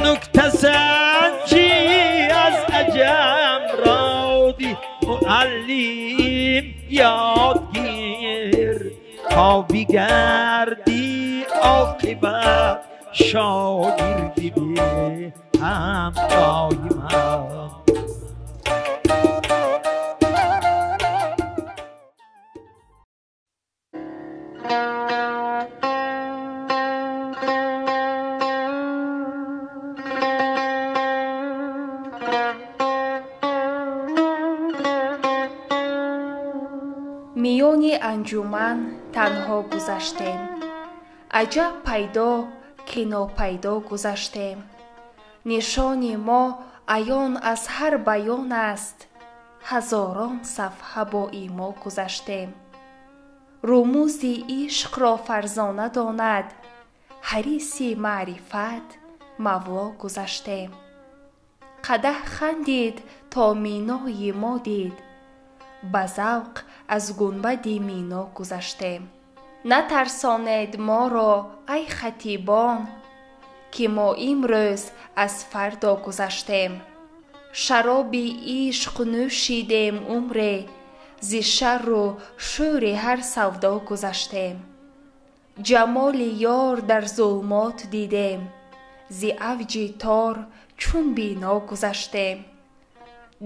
نکته سنجی از عجم رادی معلم یادگیر تا بگردی عاقبت شاگردی به همراه من. Миёни анҷуман танҳо гузаштем, аҷаб пайдо ки нопайдо гузаштем. Нишони мо аён аз ҳар баён аст, ҳазорон сафҳа бо имо гузаштем. Румӯзи ишқро фарзона донад, ҳариси маърифат мавло гузаштем. Қадаҳ хандид то минои мо дид, ба завқ аз гунбади мино гузаштем. Натарсонед моро ай хатибон, ки мо имрӯз аз фардо гузаштем. Шароби ишқ нӯшидем умре, зи шарру шӯри ҳар савдо гузаштем. Ҷамоли ёр дар зулмот дидем, зи авҷи тор чун бино гузаштем.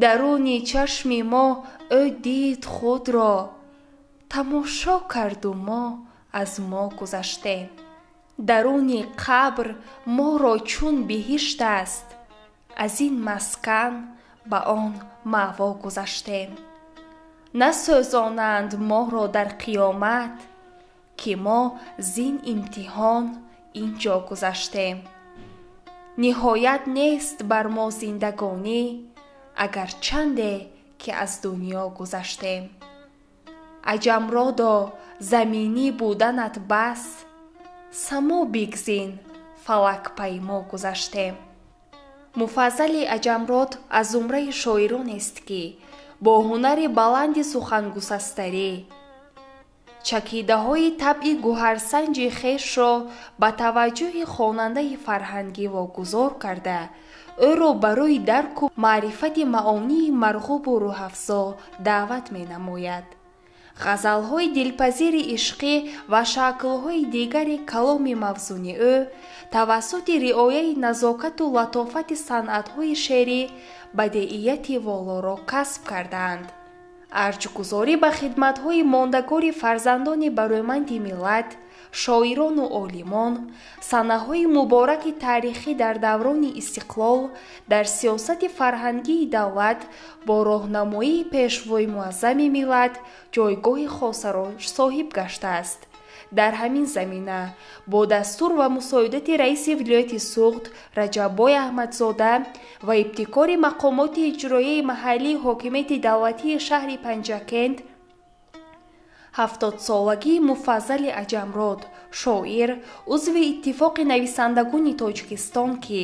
Даруни чашми мо ӯ дид худро, тамошо карду мо аз мо гузаштем. Даруни қабр моро чун биҳишт аст, аз ин маскан ба он маъво гузаштем. Насӯзонанд моро дар қиёмат, ки мо зин имтиҳон ин ҷо гузаштем. Ниҳоят нест бар мо зиндагонӣ, агар чанде ки аз дунё гузаштем. Аҷамродо заминӣ буданат бас, само бигзин фалакпаймо гузаштем. Муфаззали Аҷамрод аз зумраи шоиронест, ки бо ҳунари баланди сухангусастарӣ чакидаҳои табъи гӯҳарсанҷи хешро ба таваҷҷӯҳи хонандаи фарҳангӣ вогузор карда, ӯро барои дарку маърифати маонии марғубу рӯҳафзо даъват менамояд. Ғазалҳои дилпазири ишқӣ ва шаклҳои дигари каломи мавзуни ӯ тавассути риояи назокату латофати санъатҳои шеърӣ бадеияти волоро касб кардаанд. Арҷгузорӣ ба хидматҳои мондагори фарзандони барӯманди миллат, шоирону олимон, санаҳои мубораки таърихӣ дар даврони истиқлол дар сиёсати фарҳангии давлат бо роҳнамоии пешвои муаззами миллат ҷойгоҳи хосаро соҳиб гаштааст. Дар ҳамин замина бо дастур ва мусоидати раиси вилояти Суғд Раҷаббой Аҳмадзода ва ибтикори мақомоти иҷроияи маҳаллии ҳокимияти давлатии шаҳри Панҷакент 70-солагии Муфаззали Аҷамрод, шоир, узви Иттифоқи нависандагони Тоҷикистон, ки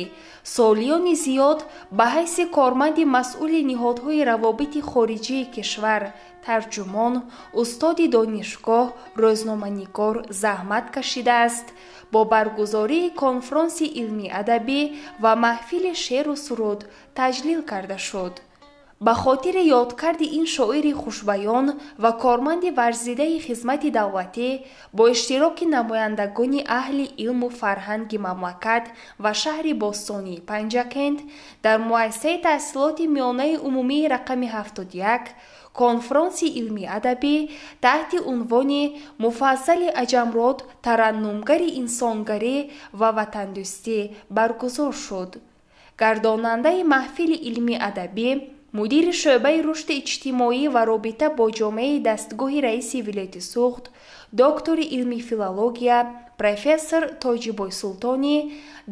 солиёни зиёд ба ҳайси корманди масъули ниҳодҳои равобити хориҷии кишвар, тарҷумон, устоди донишгоҳ, рӯзноманигор заҳмат кашидааст, бо баргузории конфронси илмӣ-адабӣ ва маҳфили шеъру суруд таҷлил карда шуд. Ба хотири ёдкарди ин шоири хушбаён ва корманди варзидаи хизмати давлатӣ бо иштироки намояндагони аҳли илму фарҳанги мамлакат ва шаҳри бостонии Панҷакент дар муассисаи таҳсилоти миёнаи умумии рақами 71 конфронси илмӣ-адабӣ таҳти унвони Муфаззали Аҷамрод тараннумгари инсонгарӣ ва ватандӯстӣ баргузор шуд. Гардонандаи маҳфили илмӣ-адабӣ, мудири шӯъбаи рушди иҷтимоӣ ва робита бо ҷомеаи дастгоҳи раиси вилояти Суғд, доктори илми филология, профессор Тоҷибой Султонӣ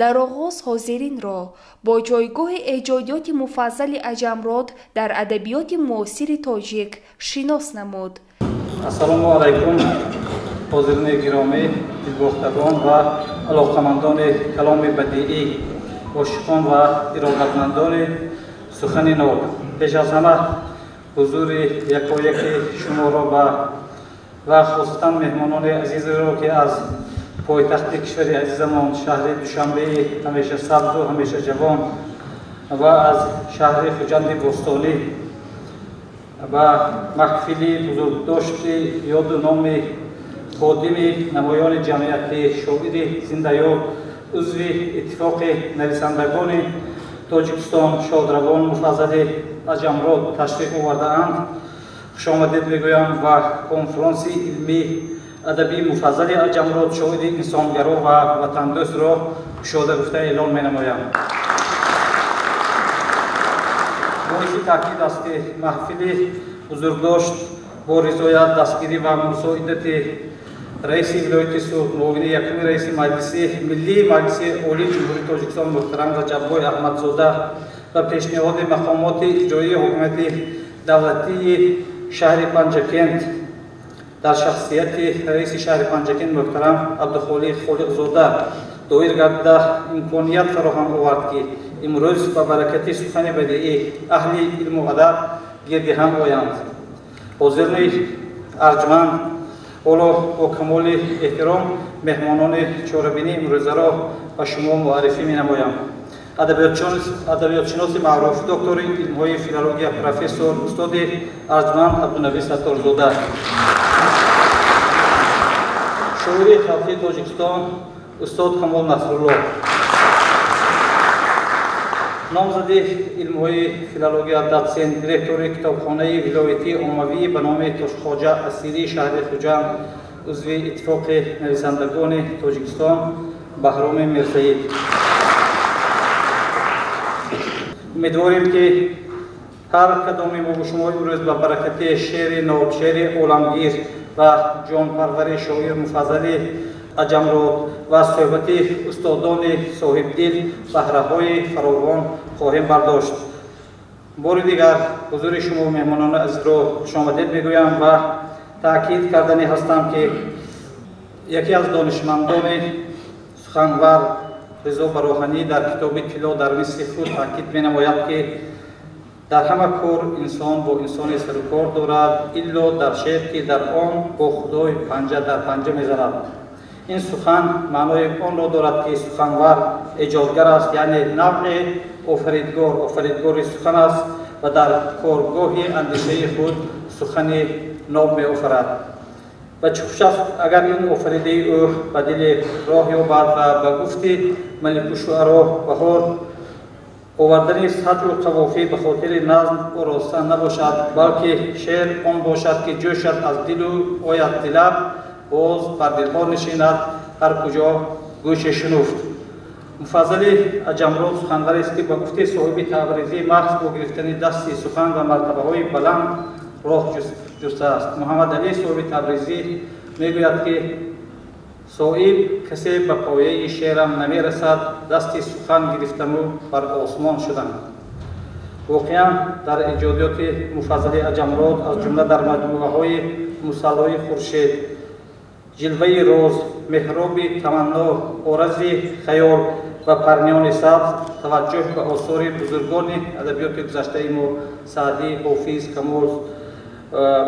дар оғоз ҳозиринро бо ҷойгоҳи эҷодиёти Муфаззали Аҷамрод дар адабиёти муосири тоҷик шинос намуд. Ассалому алайкум, ҳозирини гиромӣ, дилбохтагон ва алоқамандони каломи бадиӣ, ошиқон ва иродатмандони сухани ноб. Пеш аз ҳама ҳузури якояки шуморо ва хусусан меҳмонони азизеро, ки аз пойтахти кишвари азизамон, шаҳри Душанбеи ҳамеша сабзу ҳамеша ҷавон ва аз шаҳри Хуҷанди бостонӣ ба маҳфили бузургдошти ёду номи ходими намоёни ҷамъияти, шоири зиндаёд, узви Иттифоқи нависандагони Тоҷикистон шодравон Муфаззали Аҷамрод ташриф овардаанд, хушомадед мегӯям ва конфронси илмӣ адабии Муфаззали Аҷамрод, шоири инсонгаро ва ватандӯстро кушода гуфта эълон менамоям. Боиси таъкид аст, ки маҳфили бузургдошт бо ризоят, дастгирӣ ва мусоидати раиси вилояти Суғд, муовини якуми раиси Маҷлиси Миллии Маҷлиси Олии Ҷумҳурии Тоҷикистон муҳтарам Раҷаббой Аҳмадзода ва пешниҳоди мақомоти иҷроии ҳукумати давлатии шаҳри Панҷакент дар шахсияти раиси шаҳри Панҷакент муҳтарам Абдухолиқ Холиқзода доир гардида имконият фароҳам овард, ки имрӯз ба баракати сухани бадиӣ аҳли илму адаб гирди ҳам оянд. Ҳозирни арҷманд, ҳоло бо камоли эҳтиром меҳмонони чорабинии имрӯзаро ба шумо муаррифӣ менамоям. Адабиётшиноси маъруф, доктори илмҳои филология, профессор, устоди арҷманд Абдунаби Сатторзода, шоири халқии Тоҷикистон устод Камол Насрулло, номзади илмҳои филология, дотсент, директори китобхонаи вилоятии оммавӣ ба номи Тошхоҷа Асирии шаҳри Хуҷанд, узви Иттифоқи нависандагони Тоҷикистон Баҳроми Мирсаид. Умедворем, ки ҳар кадоми мо шумо имрӯз ба баракати шеъри ноб, шеъри оламгир ва ҷонпарвари шоир Муфаззали Аҷамрод ва суҳбати устодони соҳибдил баҳраҳои фаровон хоҳем бардошт. Бори дигар ҳузури шумо меҳмонони азизро хушомадед мегӯям ва таъкид кардани ҳастам, ки яке аз донишмандони суханвар Ризо Бароҳанӣ дар китоби «Тилло дар мисли худ» таъкид менамояд, ки дар ҳама кор инсон бо инсони сарукор дорад, илло дар шеър, ки дар он бо Худой панҷа дар панҷа мезанад. Ин сухан маънои онро дорад, ки суханвар эҷодгар аст, яъне навъе офаридгор, офаридгори сухан аст ва дар коргоҳи андешаи худ сухани ноб меофарад. Ва чӣ хуш аст, агар ин офаридаи ӯ ба дили роҳ ёбад ва ба гуфти Маликушуаро баҳор овардани саҷу қавофӣ ба хотири назм ороста набошад, балки шеър он бошад, ки ҷӯшад аз дилу ояд дилаб, боз бар дилҳо нишинад ҳар куҷо гӯше шунуфт. Муфаззали Аҷамрод суханварест, ки ба гуфти соҳиби Табрезӣ маҳз бо гирифтани дасти сухан ва мартабаҳои баланд роҳ ҷустааст. Муҳаммадалӣ соҳиби Табрезӣ мегӯяд, ки соҳиб касе ба пояи шеърам намерасад, дасти сухан гирифтаму бар осмон шудам. Воқеан, дар эҷодиёти Муфаззали Аҷамрод, аз ҷумла дар маҷмӯаҳои «Мусаллои хуршед», «Ҷилваи роз», «Меҳроби таманно», «Орази хаёл» ва «Парниёни сабз» таваҷҷӯҳ ба осори бузургони адабиёти гузаштаи мо Саъдӣ, Ҳофиз, Камол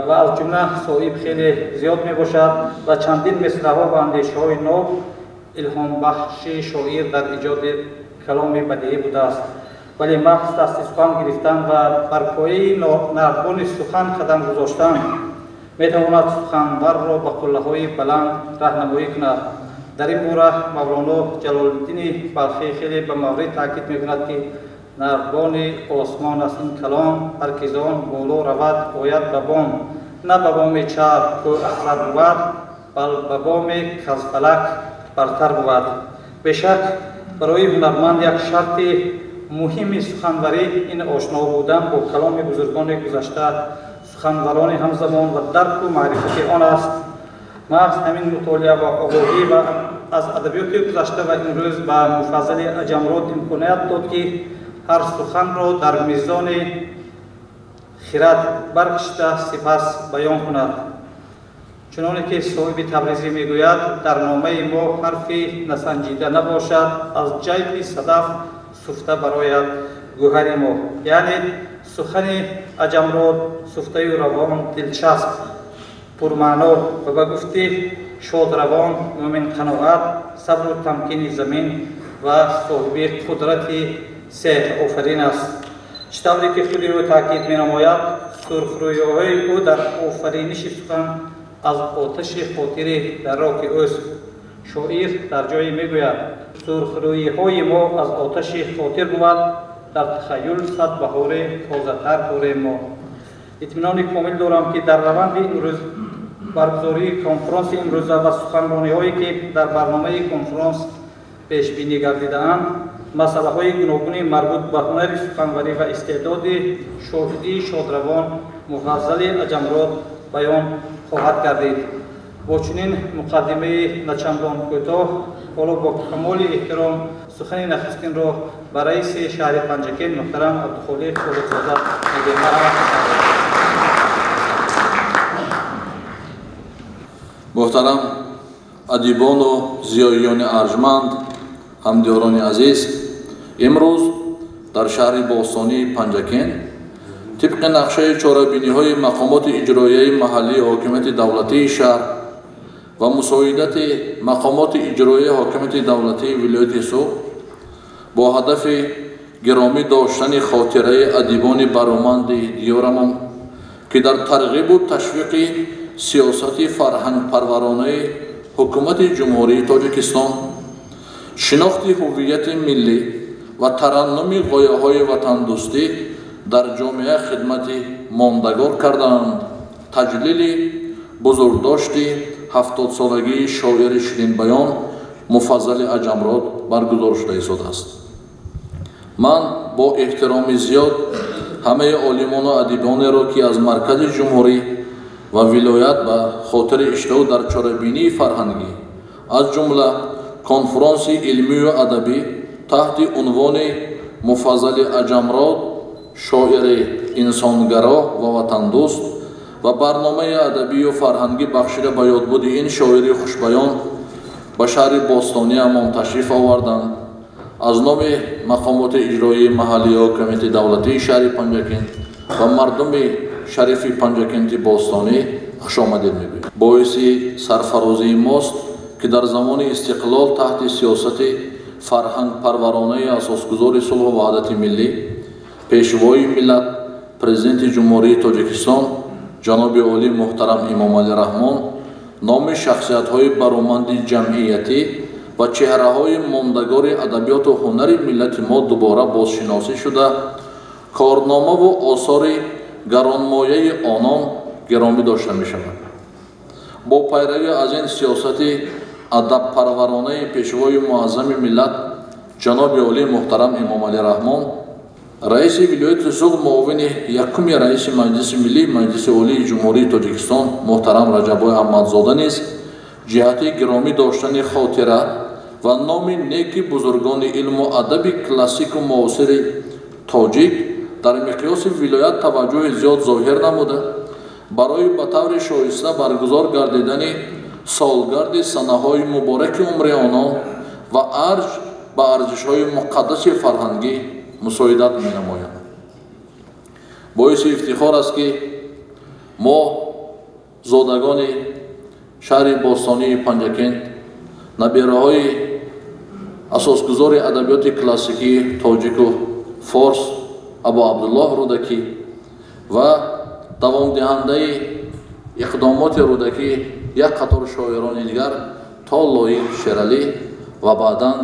ва аз ҷумла соҳиб хеле зиёд мебошад ва чандин мисраҳо ва андешаҳои ноб илҳомбахши шоир дар эҷоди каломи бадиӣ будааст. Вале маҳз дасти сухан гирифтан ва бар пояи нардбони сухан қадам гузоштан метавонад суханварро ба қуллаҳои баланд раҳнамоӣ кунад. Дар ин бора Мавлоно Ҷалолиддини Балхӣ хеле ба маврид таъкид мекунад, ки нардбони осмон аст ин калом, ҳар ки зон боло равад, ояд ба бом, на ба боми чарх ку ахлар бувад, бал ба боме каз фалак бартар бувад. Бешак, барои ҳунарманд як шарти муҳими суханварӣ ин ошно будан бо каломи бузургони гузашта, суханварони ҳамзамон ва дарку маърифати он аст. Маҳз ҳамин мутолиа ва огоҳӣ ва аз адабиёти гузашта ва имрӯз ба Муфаззали Аҷамрод имконият дод, ки ҳар суханро дар мизони хирад баркашида сипас баён кунад. Чуноне ки соҳиби Табрезӣ мегӯяд, дар номаи мо ҳарфи насанҷида набошад, аз ҷайби садаф суфта барояд гӯҳари мо. Яъне сухани Аҷамрод суфтаю равон, дилчасп, пурмаъно ва ба гуфти Шодравон, мӯмин қаноат, сабру тамкини замин ва соҳиби қудрати сеҳрофарин аст. Чӣ тавре ки худи ӯ таъкид менамояд, сурхрӯиҳои ӯ дар офариниши сухан аз оташи хотири дарроки ӯст. Шоир дар ҷое мегӯяд: сурхрӯиҳои мо аз оташи хотир бувад, дар тахаюл сад баҳори тозатар дорем мо. Итминони комил дорам, ки дар раванди имрӯз баргузории конфронси имрӯза ва суханрониҳое ки дар барномаи конфронс пешбинӣ гардидаанд, масъалаҳои гуногуни марбут ба ҳунари суханварӣ ва истеъдоди шоҳидии шодравон Муфаззали Аҷамрод баён хоҳад гардид. Бо чунин муқаддимаи начандон кӯтоҳ, ҳоло бо камоли эҳтиром сухани нахустинро ба раиси шаҳри Панҷакент муҳтарам Абдухолиқ Холиқзода медиҳам. Муҳтарам адибону зиёиёни арҷманд, ҳамдиёрони азиз, имрӯз дар шаҳри бостонии Панҷакент тибқи нақшаи чорабиниҳои мақомоти иҷроияи маҳаллии ҳокимияти давлатии шаҳр ва мусоидати мақомоти иҷроияи ҳокимияти давлатии вилояти Суғд бо ҳадафи гиромӣ доштани хотираи адибони бароманди диёрамон, ки дар тарғибу ташвиқи сиёсати фарҳангпарваронаи ҳукумати Ҷумҳурии Тоҷикистон, шинохти ҳуввияти миллӣ ва тараннуми ғояҳои ватандӯстӣ дар ҷомеа хидмати мондагор кардаанд, таҷлили бузургдошти 70-солагии шоири ширинбаён Муфаззали Аҷамрод баргузор шуда истодааст. Ман бо эҳтироми зиёд ҳамаи олимону адибонеро, ки аз маркази ҷумҳурӣ ва вилоят ба хотири иштирок дар чорабинии фарҳангӣ, аз ҷумла конфронси илмию адабӣ таҳти унвони Муфаззали Аҷамрод, шоири инсонгаро ва ватандӯст ва барномаи адабию фарҳангӣ бахшида ба ёдбуди ин шоири хушбаён ба шаҳри бостониамон ташриф оварданд, аз номи мақомоти иҷроии маҳаллии ҳокимияти давлатии шаҳри Панҷакент ва мардуми шарифи Панҷакенти бостонӣ хушомадед мегӯем. Боиси сарфарозии мост, ки дар замони истиқлол таҳти сиёсати фарҳангпарваронаи асосгузори сулҳу ваҳдати миллӣ, пешвои миллат, президенти Ҷумҳурии Тоҷикистон ҷаноби олӣ муҳтарам Эмомалӣ Раҳмон номи шахсиятҳои бароманди ҷамъиятӣ ва чеҳраҳои мондагори адабиёту ҳунари миллати мо дубора бозшиносӣ шуда, корномаву осори гаронмояи онон гиромӣ дошта мешавад. Бо пайравӣ аз ин сиёсати адабпарваронаи пешвои муаззами миллат ҷаноби олӣ муҳтарам Эмомалӣ Раҳмон, раиси вилояти Суғд, муовини якуми раиси Маҷлиси миллӣ Маҷлиси Олии Ҷумҳурии Тоҷикистон муҳтарам Раҷаббой Аҳмадзода низ ҷиҳати гиромӣ доштани хотира ва номи неки бузургони илму адаби классику муосири тоҷик дар миқёси вилоят таваҷҷӯҳи зиёд зоҳир намуда, барои ба таври шоиста баргузор гардидани солгарди санаҳои мубораки умри онон ва арҷ ба арзишҳои муқаддаси фарҳангӣ мусоидат менамояд. Боиси ифтихор аст, ки мо зодагони шаҳри бостонии Панҷакент, набираҳои асосгузори адабиёти классикии тоҷику форс Абу Абдуллоҳ Рӯдакӣ ва давомдиҳандаи иқдомоти Рӯдакӣ як қатор шоирони дигар то Лоиқ Шералӣ ва баъдан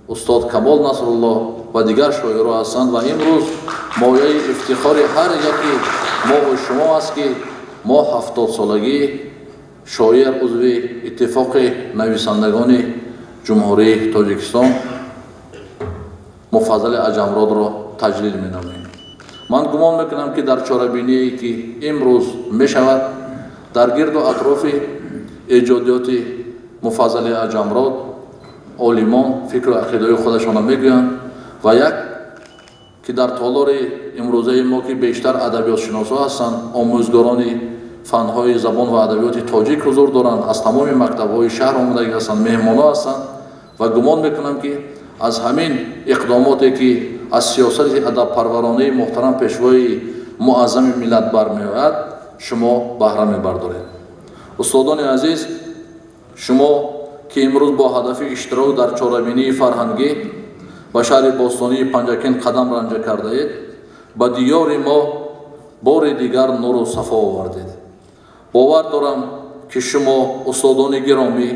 устод Камол Насруллоҳ ва дигар шоиро ҳастанд ва имрӯз мояи ифтихори ҳар яки мову шумо аст, ки мо 70-солагии шоир, узви Иттифоқи нависандагони Ҷумҳурии Тоҷикистон Муфаззали Аҷамродро таҷлил менамоем. Ман гумон мекунам, ки дар чорабиние ки имрӯз мешавад, дар гирду атрофи эҷодиёти Муфаззали Аҷамрод олимон фикру ақидаҳои худашонро мегӯянд ва як ки дар толори имрӯзаи мо, ки бештар адабиётшиносҳо ҳастанд, омӯзгорони фанҳои забон ва адабиёти тоҷик ҳузур доранд, аз тамоми мактабҳои шаҳр омодагӣ ҳастанд, меҳмонҳо ҳастанд ва гумон мекунам, ки аз ҳамин иқдомоте ки аз сиёсати адабпарваронаи муҳтарам пешвои муаззами миллат бармеояд, шумо баҳра мебардоред. Устодони азиз, Шумо ки имрӯз бо ҳадафи иштирок дар чорабинии фарҳангӣ ба шаҳри бостонии Панҷакент қадам ранҷа кардаед, ба диёри мо бори дигар нуру сафо овардед. Бовар дорам, ки шумо устодони гиромӣ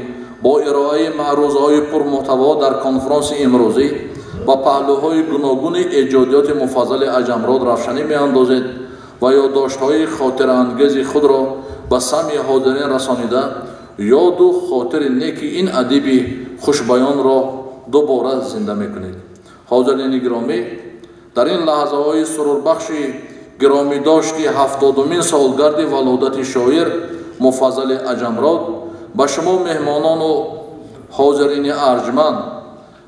бо ироаи маърузаҳои пурмуҳтаво дар конфронси имрӯзӣ ба паҳлӯҳои гуногуни эҷодиёти Муфаззали Аҷамрод равшанӣ меандозед ва ёддоштҳои хотираангези худро ба самъи ҳозирин расонида, ёду хотири неки ин адиби хушбаёнро дубора зинда мекунед. Ҳозирини гиромӣ, дар ин лаҳзаҳои сурурбахши гиромидошти 70-умин солгарди валодати шоир Муфаззали Аҷамрод ба шумо меҳмонону ҳозирини арҷманд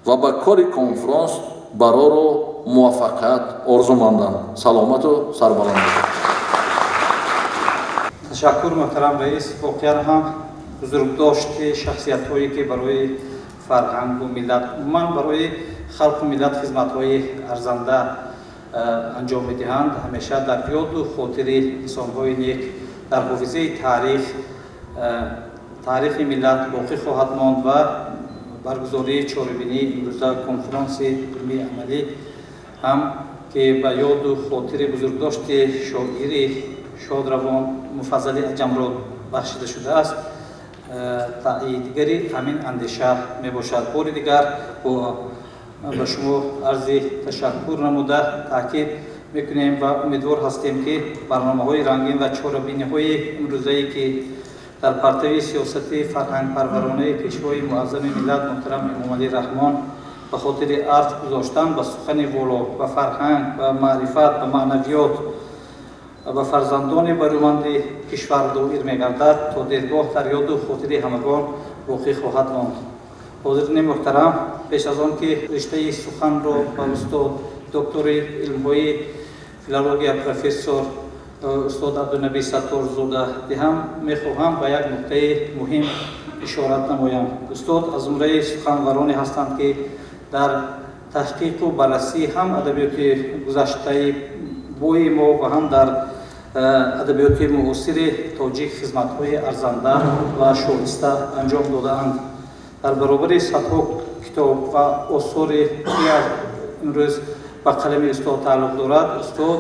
ва ба кори конфронс барору муваффақият орзумандам. Саломату сарбаланд бошед. Ташаккур, муҳтарам раис. Воқеан ҳам бузургдошти шахсиятҳое ки барои фарҳангу миллат, умуман барои халқу миллат хизматҳои арзанда анҷом медиҳанд, ҳамеша дар ёду хотири инсонҳои нек дар ҳофизаи таърихи миллат боқӣ хоҳад монд ва баргузории чорабинии имрӯза конфронси илмии амалӣ ҳам ки ба ёду хотири бузургдошти шоири шодравон Муфаззали Аҷамрод бахшида шудааст, таъйидгари ҳамин андеша мебошад. Бори дигар ба шумо арзи ташаккур намуда таъкид мекунем ва умедвор ҳастем, ки барномаҳои рангин ва чорабиниҳои имрӯзае ки дар партави сиёсати фарҳангпарваронаи пешвои муаззами миллат муҳтарам Эмомалӣ Раҳмон ба хотири арҷ гузоштан ба сухани воло, ба фарҳанг, ба маърифат, ба маънавиёт, ба фарзандони барӯманди кишвар доир мегардад, то дергоҳ дар ёду хотири ҳамагон боқӣ хоҳад монд. Ҳозирини муҳтарам, пеш аз он ки риштаи суханро ба устод доктори илмҳои филология профессор устод Абдунаби Сатторзода диҳам, мехоҳам ба як нуқтаи муҳим ишорат намоям. Устод аз зумраи суханвароне ҳастанд, ки дар таҳқиқу баррасӣ ҳам адабиёти гузаштаи бои мо ва ҳам дар адабиёти муосири тоҷик хизматҳои арзанда ва шоиста анҷом додаанд. Дар баробари садҳо китоб ва осоре ки аз имрӯз ба қалами устод тааллуқ дорад, устод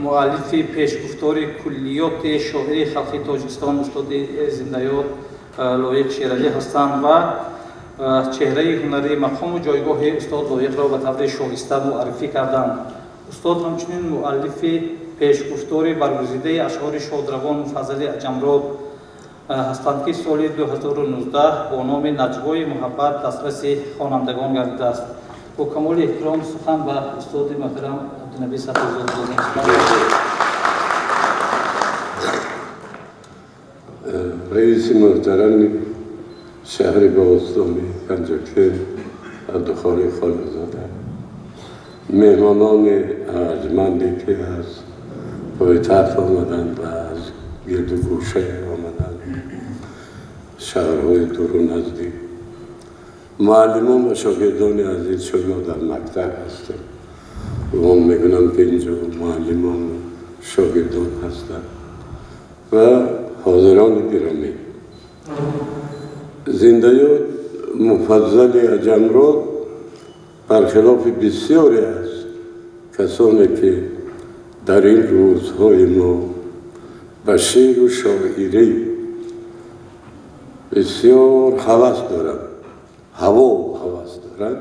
муаллифи пешгуфтори куллиёти шоири халқи Тоҷикистон устоди зиндаёд Лоиқ Шералӣ ҳастанд ва чеҳраи ҳунарии мақому ҷойгоҳи устод Лоиқро ба таври шоиста муаррифӣ карданд. Устод ҳамчунин муаллифи пешгуфтори баргузидаи ашъори шодравон Муфаззали Аҷамрод ҳастанд, ки соли 2019 бо номи Наҷвои муҳаббат дастраси хонандагон гардидааст. Бо камоли эҳтиром сухан ба устоди муҳтарам Абдунаби Сатторзода додем. Раиси муҳтарами шаҳри бостонии Панҷакент Абдухолиқ Холиқзода, меҳмонони арҷманде ки аз пойтахт омаданд ва аз гирду гӯша омаданд, шаҳрҳои дуру наздик, муаллимон ва шогирдони азиз, чун мо дар мактаб ҳастем, гумон мекунам ки инҷо муаллимон шогирдон ҳастанд ва ҳозирони гиромӣ. Зиндаёд Муфаззали Аҷамрод бархилофи бисёре аз касоне ки дар ин рӯзҳои мо ба шеъру шоирӣ бисёр ҳавас доранд, ҳавову ҳавас доранд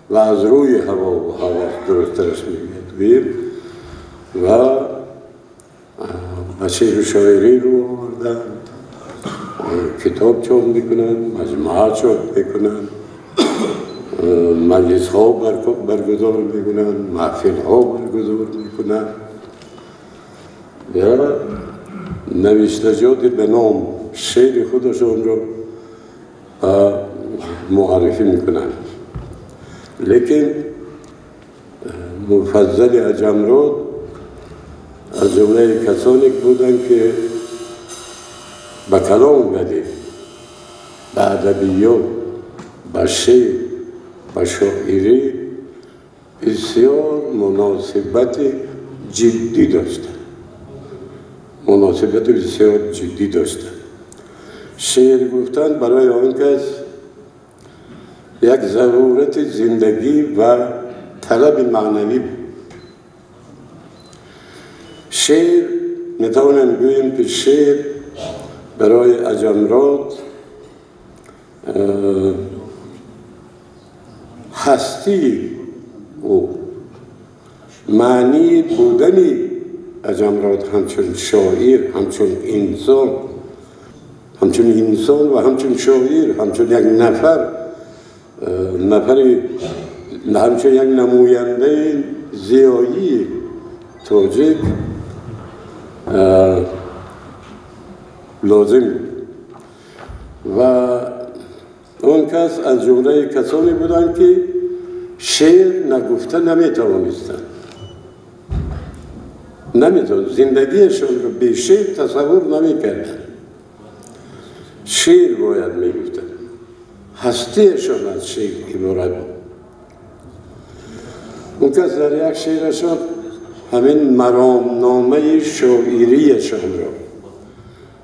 ва аз рӯи ҳавову ҳавас дурусттараш мегӯем ва ба шеъру шоирӣ рӯ оварданд, китоб чоп мекунанд, маҷмӯа чоп мекунанд, маҷлисҳо баргузор мекунанд, маҳфилҳо баргузор мекунанд ва навиштаҷоти ба ном шеъри худашонро муаррифӣ мекунанд. Лекин Муфаззали Аҷамрод аз ҷумлаи касоне буданд ки ба калом бадӣ, ба адабиёт, ба шеър, ба шоирӣ бисёр муносибати ҷиддӣ доштанд, муносибати бисёр ҷиддӣ доштанд. Шеър гуфтан барои он кас як зарурати зиндагӣ ва талаби маънавӣ буд. Шеър, метавонем гӯем, ки шеър барои Аҷамрод ҳастии ӯ, маънии будани Аҷамрод ҳамчун шоир, ҳамчун инсон, ҳамчун инсон ва ҳамчун шоир, ҳамчун як нафар, нафари ҳамчун як намояндаи зиёии тоҷик лозим буд. Ва он кас аз ҷумлаи касоне буданд, ки шеър нагуфта наметавонистанд, наметавон зиндагиашонро бе шеър тасаввур намекарданд. Шеър бояд мегуфтанд, ҳастиашон аз шеър иборат буд. Он кас дар як шеърашон ҳамин маромномаи шоириашонро,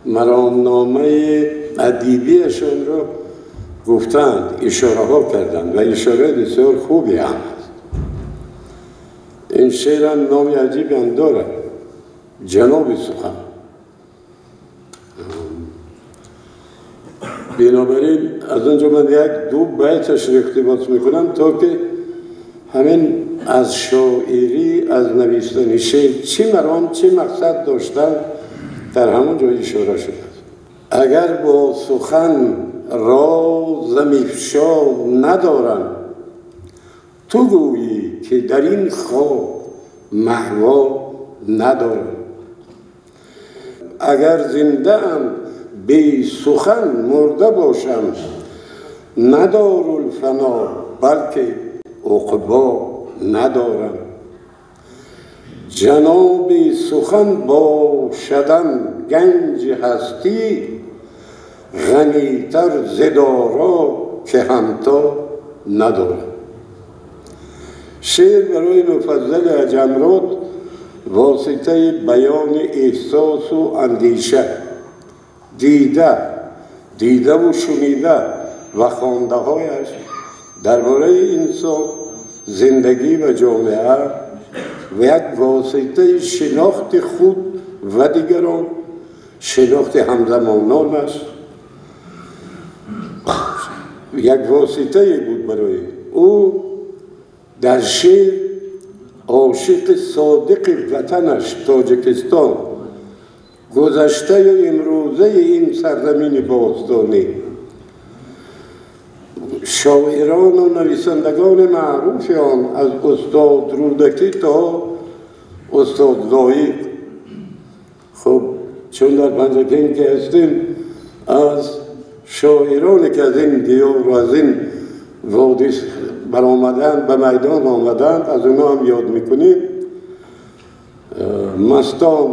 маромномаи адибиашонро гуфтанд, ишораҳо карданд ва ишораи бисёр хубе ҳам аст. Ин шеърам номи аҷибе ҳам дорад, ҷаноби сухан. Бинобар ин аз он ҷо ман як ду байташро иқтибос мекунам, то ки ҳамин аз шоирӣ, аз навиштани шеър чӣ маром, чӣ мақсад доштан дар ҳамон ҷо ишора шудааст. Агар бо сухан розам ифшо надорам, ту гӯӣ ки дар ин хок маҳво надорам. Агар зиндаам бе сухан мурда бошам, надорулфано балки уқбо надорам. Ҷаноби сухан бошадам ганҷи ҳастӣ, ғанитар зи доро ки ҳамто надорам. Шеър барои Муфаззали Аҷамрод воситаи баёни эҳсосу андеша, дидаву шунида ва хондаҳояш дар бораи инсон, зиндагӣ ва ҷомеа ва як воситаи шинохти худ ва дигарон, шинохти ҳамзамононаш, як воситае буд барои ӯ. Дар шеър ошиқи содиқи ватанаш Тоҷикистон, гузаштаю имрӯзаи ин сарзамини бостонӣ, шоирону нависандагони маъруфи он аз устод Рӯдакӣ то устод Лоиқ. Хуб, чун дар Панҷакент ки ҳастем, аз шоироне ки аз ин диёру аз ин водӣ баромаданд, ба майдон омаданд, аз онҳо ҳам ёд мекунем. Мастон,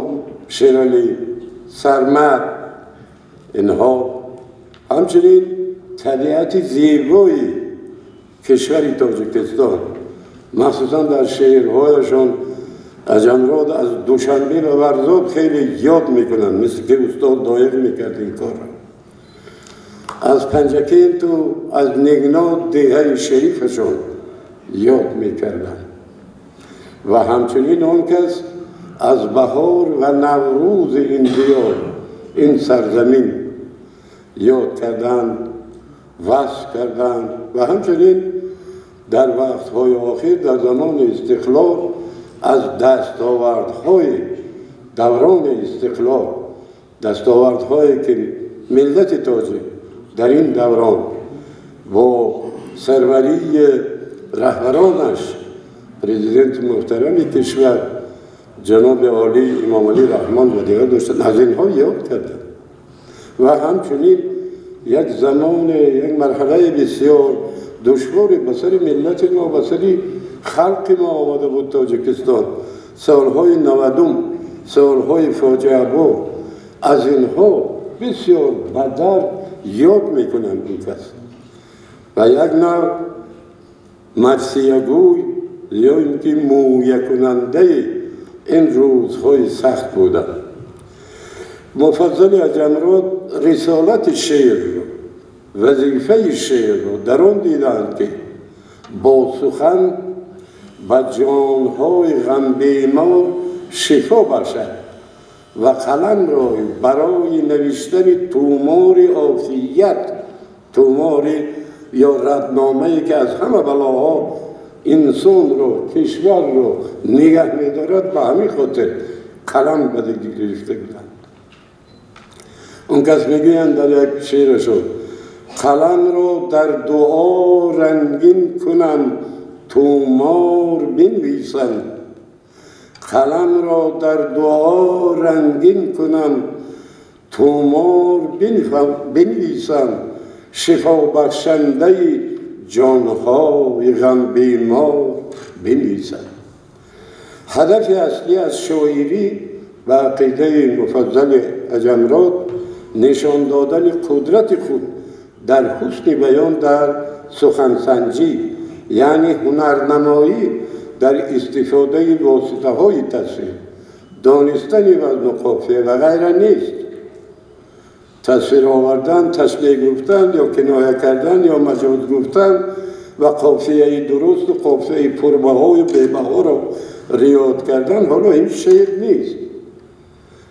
Шералӣ, Сармад, инҳо. Ҳамчунин табиати зебои кишвари Тоҷикистон, махсусан дар шеърҳояшон Аҷамрод аз Душанбе ва Варзоб хеле ёд мекунанд, мисли ки устод Лоиқ мекард ин корро. Аз Панҷакенту аз Негнод, деҳаи шерифашон ёд мекарданд. Ва ҳамчунин он кас аз баҳор ва наврӯзи ин диёр, ин сарзамин ёд карданд, васф карданд. Ва ҳамчунин дар вақтҳои охир, дар замони истиқлол, аз дастовардҳои даврони истиқлол, дастовардҳое ки миллати тоҷик дар ин даврон бо сарварии раҳбаронаш, президенти муҳтарами кишвар ҷаноби олӣ Имомалӣ Раҳмон ва дигар доштанд, аз инҳо ёд карданд. Ва ҳамчунин як замоне, як марҳалаи бисёр душворе ба сари миллати мо, ба сари халқи мо омада буд Тоҷикистон, солҳои 90-ум, солҳои фоҷиабор, аз инҳо бисёр ба дард ёд мекунанд ин кас. Ва як нав марсиягӯй ё ин ки мӯякунандаи ин рӯзҳои сахт буданд. Муфаззали Аҷамрод رسالت شعر رو، وظیفه شعر رو در آن دیدند که با سخن و جانهای غم بیمار شفا باشد و قلم را برای نوشتن تومار عافیت، تومار یا ردنامه‌ای که از همه بلاها انسان رو، کشور رو نگه می‌دارد، به همین خاطر قلم به گرفته بودند. اون کس میگویند در یک شعرشون قلم رو در دعا رنگین کنم تومار بنویسم، قلم را در دعا رنگین کنم تومار بنویسم، شفا بخشنده جانهای غم بیمار بنویسم. هدف اصلی از شاعری و عقیده مفضل عجمراد نشان دادن قدرت خود در حسن بیان، در سخنسنجی، یعنی هنرنمایی در استفاده واسطه های تصویر، دانستن وزن و قافیه و غیره نیست. تصویر آوردن، تشبیه گفتن یا کنایه کردن یا مجاز گفتن و قافیه درست و قافیه پربها و بی‌بها را رعایت کردن، حالا این شعر نیست.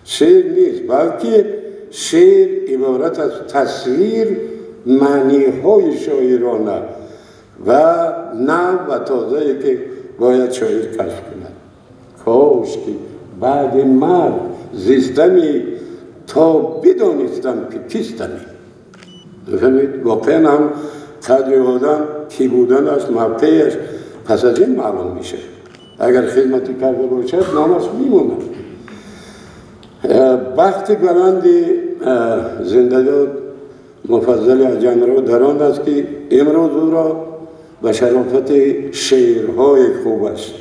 شعر نیست، بلکه شعر عبارت از تصویر معنی های شاعرانه و نو و تازه که باید شاعر کشف کند. کاش که بعد مرگ زیستمی تا بدانستم که کیستمی. بفهمید؟ واقعا هم قدر آدم کی بودنش، موقعش پس از این معلوم میشه. اگر خدمتی کرده باشد نامش میمونه. بخت بلند زنده یاد مفضل عجمراد در آن است که امروز او را به شرافت شعرهای خوبش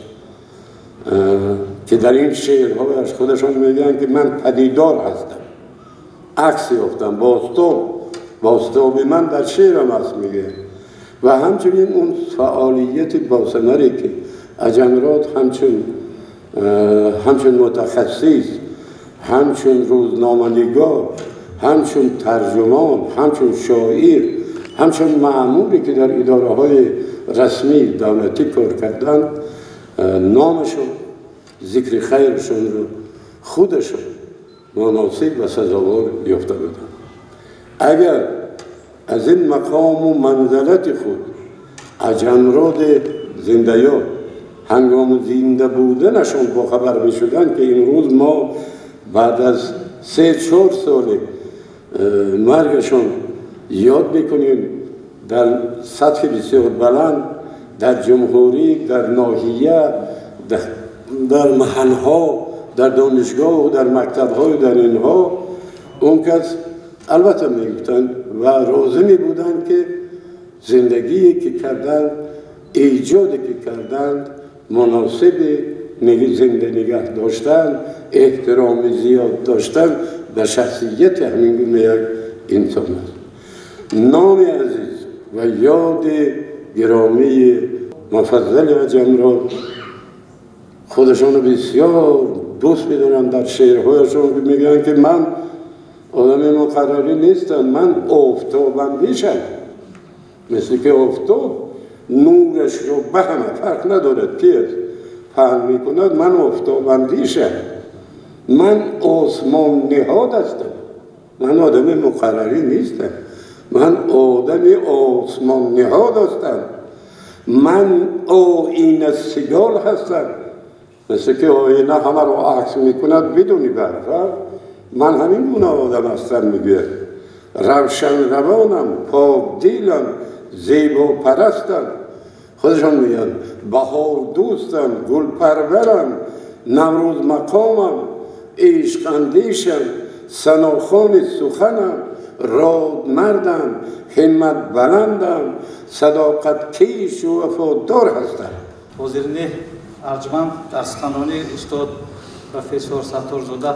که در این شعرهایش خودشان میگن که من پدیدار هستم، عکس یافتم، بازتاب من در شعرم هست میگه. و همچنین اون فعالیت باثمری که عجمراد همچون متخصص، همچون روزنامه‌نگار، همچون ترجمان، همچون شاعر، همچون مأموری که در اداره های رسمی دولتی کار کردند، نامشون، ذکر خیرشون رو خودشون مناسب و سزاوار یافته بودند. اگر از این مقام و منزلت خود عجمراد زنده یاد هنگام زنده بودنشون با خبر می شدن که امروز ما بعد از 3-4 سال مرگشون یاد میکنیم در سطح بسیار بلند، در جمهوری، در ناحیه، در محلها، در دانشگاه و در مکتبها و در اینها، اون کس البته میگفتند و راضی میبودند که زندگی که کردند، ایجادی که کردند، مناسب زنده نگه داشتن، احترام زیاد داشتن به شخصیت همین گونه یک انسان است. نام عزیز و یاد گرامی مفضل عجمراد خودشان رو بسیار دوست می‌دارن. در شعرهایشان که میگن که من آدم مقرری نیستم، من آفتابم میشم، مثل که آفتاب نورش رو به همه فرق ندارد کی است پهن میکند، من آفتابندیشم، من آسمان نهاد هستم، من آدم مقرری نیستم، من آدم آسمان نهاد هستم، من آینه سیگال هستم، مثل که آینه همه رو عکس میکند بدونی برفر، من همین گونه آدم هستم. میگه روشن روانم، پاک دیلم، زیبا پرستم، خودشان میگن بهار دوستم، گل پرورم، نوروز مقامم، عشق اندیشم، ثناخوان سخنم، راد مردم، همت بلندم، صداقت کیش و وفادار هستم. ҳозирини арҷманд, дар суханони устод профессор Сатторзода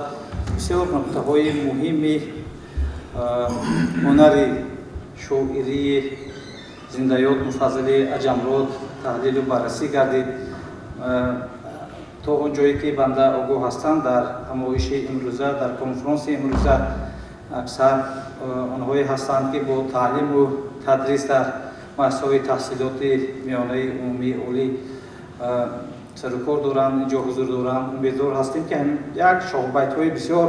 бисёр нуқтаҳои муҳими ҳунари шоирии зиндаёд Муфаззали Аҷамрод таҳлилу баррасӣ гардид. То он ҷое ки банда огоҳ ҳастам, дар ҳамоиши имрӯза, дар конфронси имрӯза Аксар онҳое ҳастанд, ки бо таълиму тадрис дар муассисаҳои таҳсилоти миёнаи умумии олӣ сарукор доранд, инҷо ҳузур доранд. Умедвор ҳастем, ки як шоҳбайтҳои бисёр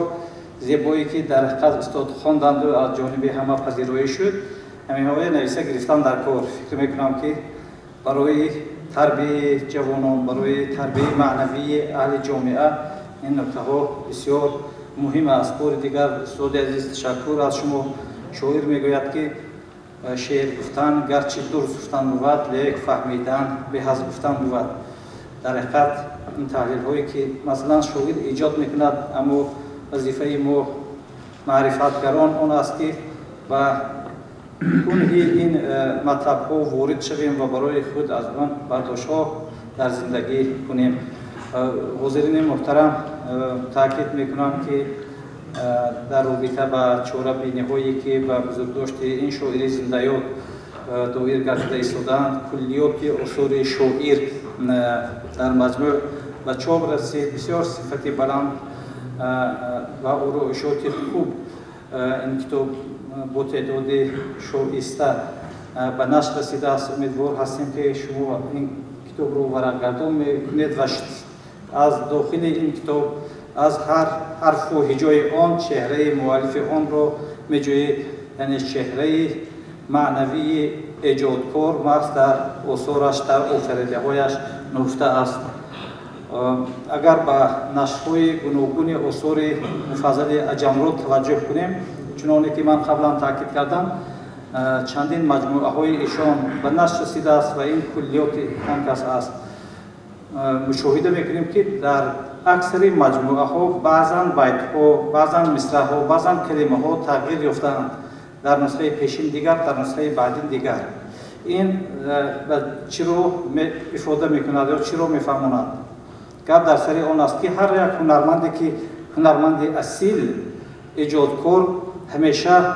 зебое, ки дар ҳақиқат устод хонданду аз ҷониби ҳама пазироӣ шуд, ҳаминҳое нависа гирифтан дар кор. Фикр мекунам, ки барои тарбияи ҷавонон, барои тарбияи маънавии аҳли ҷомеа ин нуктаҳо бисёр муҳим аст. Бори дигар, устоди азиз, ташаккур аз шумо. Шоир мегӯяд, ки шеър гуфтан гарчи дур гуфтан бувад, лек фаҳмидан беҳаз гуфтан бувад. Дар ҳақиқат ин таҳлилҳое, ки масалан шоир эҷод мекунад, аммо вазифаи мо маърифатгарон он аст, ки ба кунҳи ин матлабҳо ворид шавем ва барои худ аз он бардоштҳо дар зиндагӣ кунем. Ҳозирини муҳтарам, таъкид мекунам, ки дар робита ба чорабиниҳое, ки ба бузургдошти ин шоири зиндаёд доир гардида истодаанд, куллиёти осори шоир дар маҷмӯъ ба чоп расид. Бисёр сифати баланд ва ороишоти хуб ин китоб бо теъдоди шоиста ба нашр расидааст. Умедвор ҳастем, ки шумо ин китобро варақгардон мекунед ва аз дохили ин китоб, аз ҳар ҳарфу ҳиҷои он чеҳраи муаллифи онро меҷӯед, яъне чеҳраи маънавии эҷодкор маҳз дар осораш, дар офаридаҳояш нуҳуфта аст. Агар ба нашрҳои гуногуни осори Муфаззали Аҷамрод таваҷҷӯҳ кунем, чуноне ки ман қаблан таъкид кардам, чандин маҷмӯаҳои эшон ба нашр расидааст ва ин куллиёти он кас аст. Мушоҳида мекунем, ки дар аксари маҷмӯаҳо баъзан байтҳо, баъзан мисраҳо, баъзан калимаҳо тағйир ёфтаанд. Дар нусхаи пешин дигар, дар нусхаи баъдин дигар. Ин чиро ифода мекунад ё чиро мефаҳмонад? Гап дар сари он аст, ки ҳар як ҳунарманде, ки ҳунарманди асил, эҷодкор, ҳамеша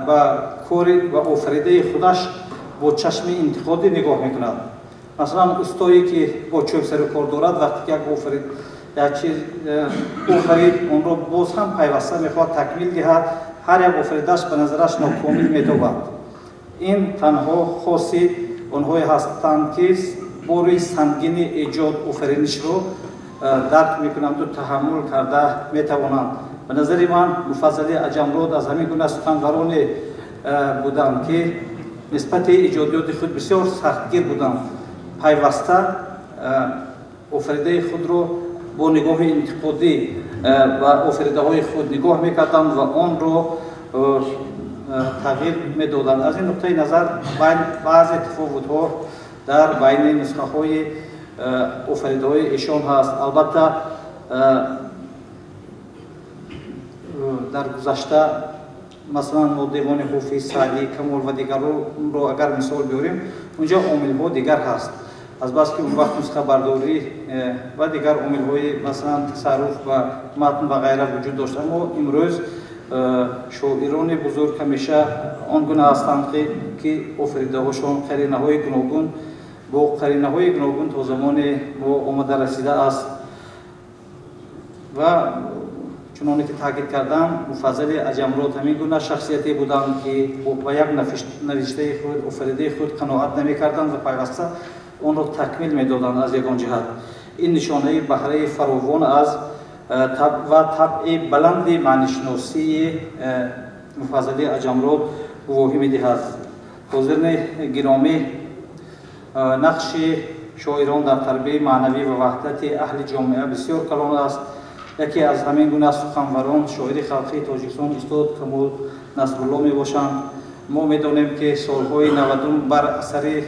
ба кори ва офаридаи худаш бо чашми интиқодӣ нигоҳ мекунад. Масалан, устое, ки бо чӯб сару кор дорад, вақте ки як чиз офарид, онро боз ҳам пайваста мехоҳад такмил диҳад, ҳар як офаридаш ба назараш нокомил метобад. Ин танҳо хоси онҳое ҳастанд, ки бори сангини эҷод офаринишро дарк мекунанду таҳаммул карда метавонанд. Ба назари ман, Муфаззали Аҷамрод аз ҳамин гуна суханвароне буданд, ки нисбати эҷодиёти худ бисёр сахтгир буданд, пайваста офаридаи худро бо нигоҳи интиқодӣ ба офаридаҳои худ нигоҳ мекарданд ва онро тағйир медоданд. Аз ин нуқтаи назар баъзе тафовутҳо дар байни нусхаҳои офаридаҳои эшон ҳаст. Албатта, дар гузашта масалан мо девони Ҳофиз, Саъдӣ, Камол ва дигаронро агар мисол биёрем, унҷо омилҳо дигар ҳаст. Азбаски он вақт нусхабардорӣ ва дигар омилҳои масалан тасарруф ва матн ва ғайра вуҷуд дошт, аммо имрӯз шоирони бузург ҳамеша он гуна ҳастанд, ки офаридаҳошон қаринаҳои гуногун бо қаринаҳои гуногун то замони мо омада расидааст. Ва чуноне ки таъкид кардам, Муфаззали Аҷамрод ҳамин гуна шахсияте буданд, ки ба як навиштаи худ, офаридаи худ қаноат намекарданд ва пайваста онро такмил медоданд аз ягон ҷиҳат. Ин нишонаи баҳраи фаровон аз ва табъи баланди маънишиносии Муфаззали Аҷамрод гувоҳӣ медиҳад. Ҳозирини гиромӣ, нақши шоирон дар тарбияи маънавӣ ва ваҳдати аҳли ҷомеа бисёр калон аст. Яке аз ҳамин гуна суханварон шоири халқии Тоҷикистон устод Камол Насрулло мебошанд. Мо медонем, ки солҳои 90 бар асари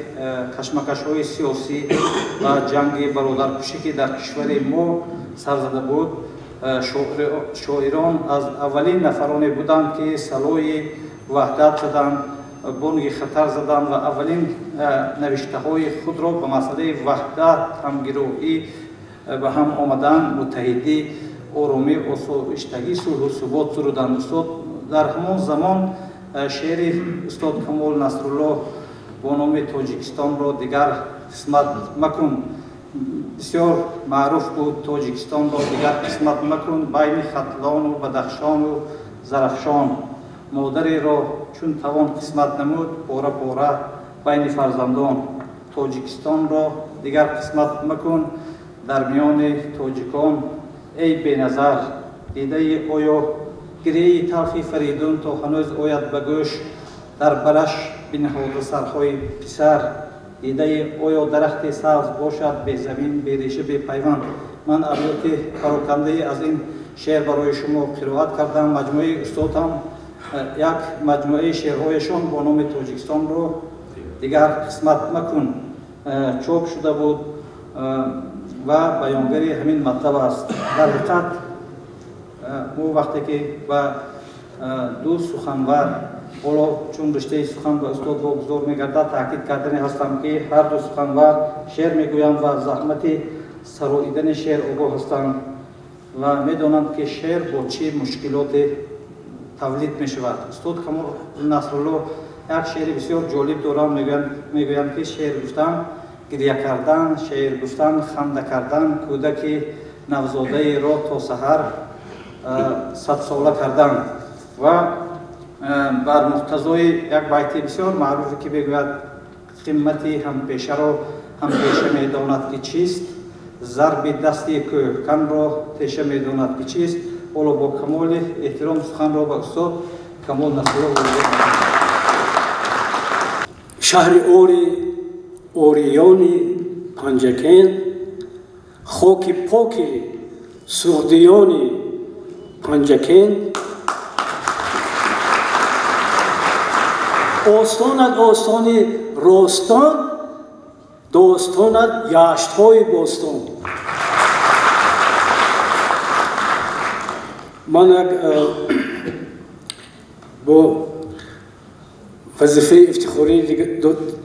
кашмакашҳои сиёсӣ ва ҷанги бародаркушӣ, ки дар кишвари мо сар зада буд, шоирон аз аввалин нафароне буданд, ки салои ваҳдат заданд, бонги хатар заданд ва аввалин навиштаҳои худро ба масъалаи ваҳдат, ҳамгироӣ, ба ҳам омадан, муттаҳидӣ, оромӣ, осоиштагӣ, сулҳу субот суруданд. Устод дар ҳамон замон шеъри устод Камол Насрулло бо номи Тоҷикистонро дигар қисмат макун бисёр маъруф буд. Тоҷикистонро дигар қисмат макун байни Хатлону Бадахшону Зарафшон. Модареро чун тавон қисмат намуд пора пора байни фарзандон. Тоҷикистонро дигар қисмат макун дар миёни тоҷикон. Эй беназар, дидаи оё гирияи талхи Фаридун то ҳанӯз ояд ба гӯш, дар бараш биниҳода сарҳои писар. Дидаи оё дарахти сабз бошад безамин, береша, бепайванд. Ман абёти парокандаи аз ин шеър барои шумо қироат кардам. Маҷмӯаи устод ҳам як маҷмӯаи шеърҳояшон бо номи Тоҷикистонро дигар қисмат макун чоп шуда буд ва баёнгари ҳамин матлаб аст. Дар ҳақиқат мо вақте ки ба ду суханвар ҳоло чун риштаи сухан ба устод вогузор мегардад, таъкид кардане ҳастам, ки ҳар ду суханвар шеър мегӯянд ва заҳмати сароидани шеър огоҳ ҳастанд ва медонанд, ки шеър бо чӣ мушкилоте тавлид мешавад. Устод Камол Насрулло як шеъри бисёр ҷолиб доранд, мегӯянд, ки шеър гуфтан гиря кардан, шеър гуфтан ханда кардан, кӯдаки навзодаеро то саҳар садсола кардан. Ва бар муқтазои як байти бисёр маъруфе, ки мегӯяд: қимати ҳампешаро ҳампеша медонад, ки чист, зарби дасти кӯҳканро теша медонад, ки чист. Ҳоло бо камоли эҳтиром суханро ба устод Камол Насрулло ворид. Шаҳри ори ориёни Панҷакент, хоки поки суғдиёни Панҷакент, остонат остони ростон, достонат яштҳои бостон. Ман як бо вазифаи ифтихорӣ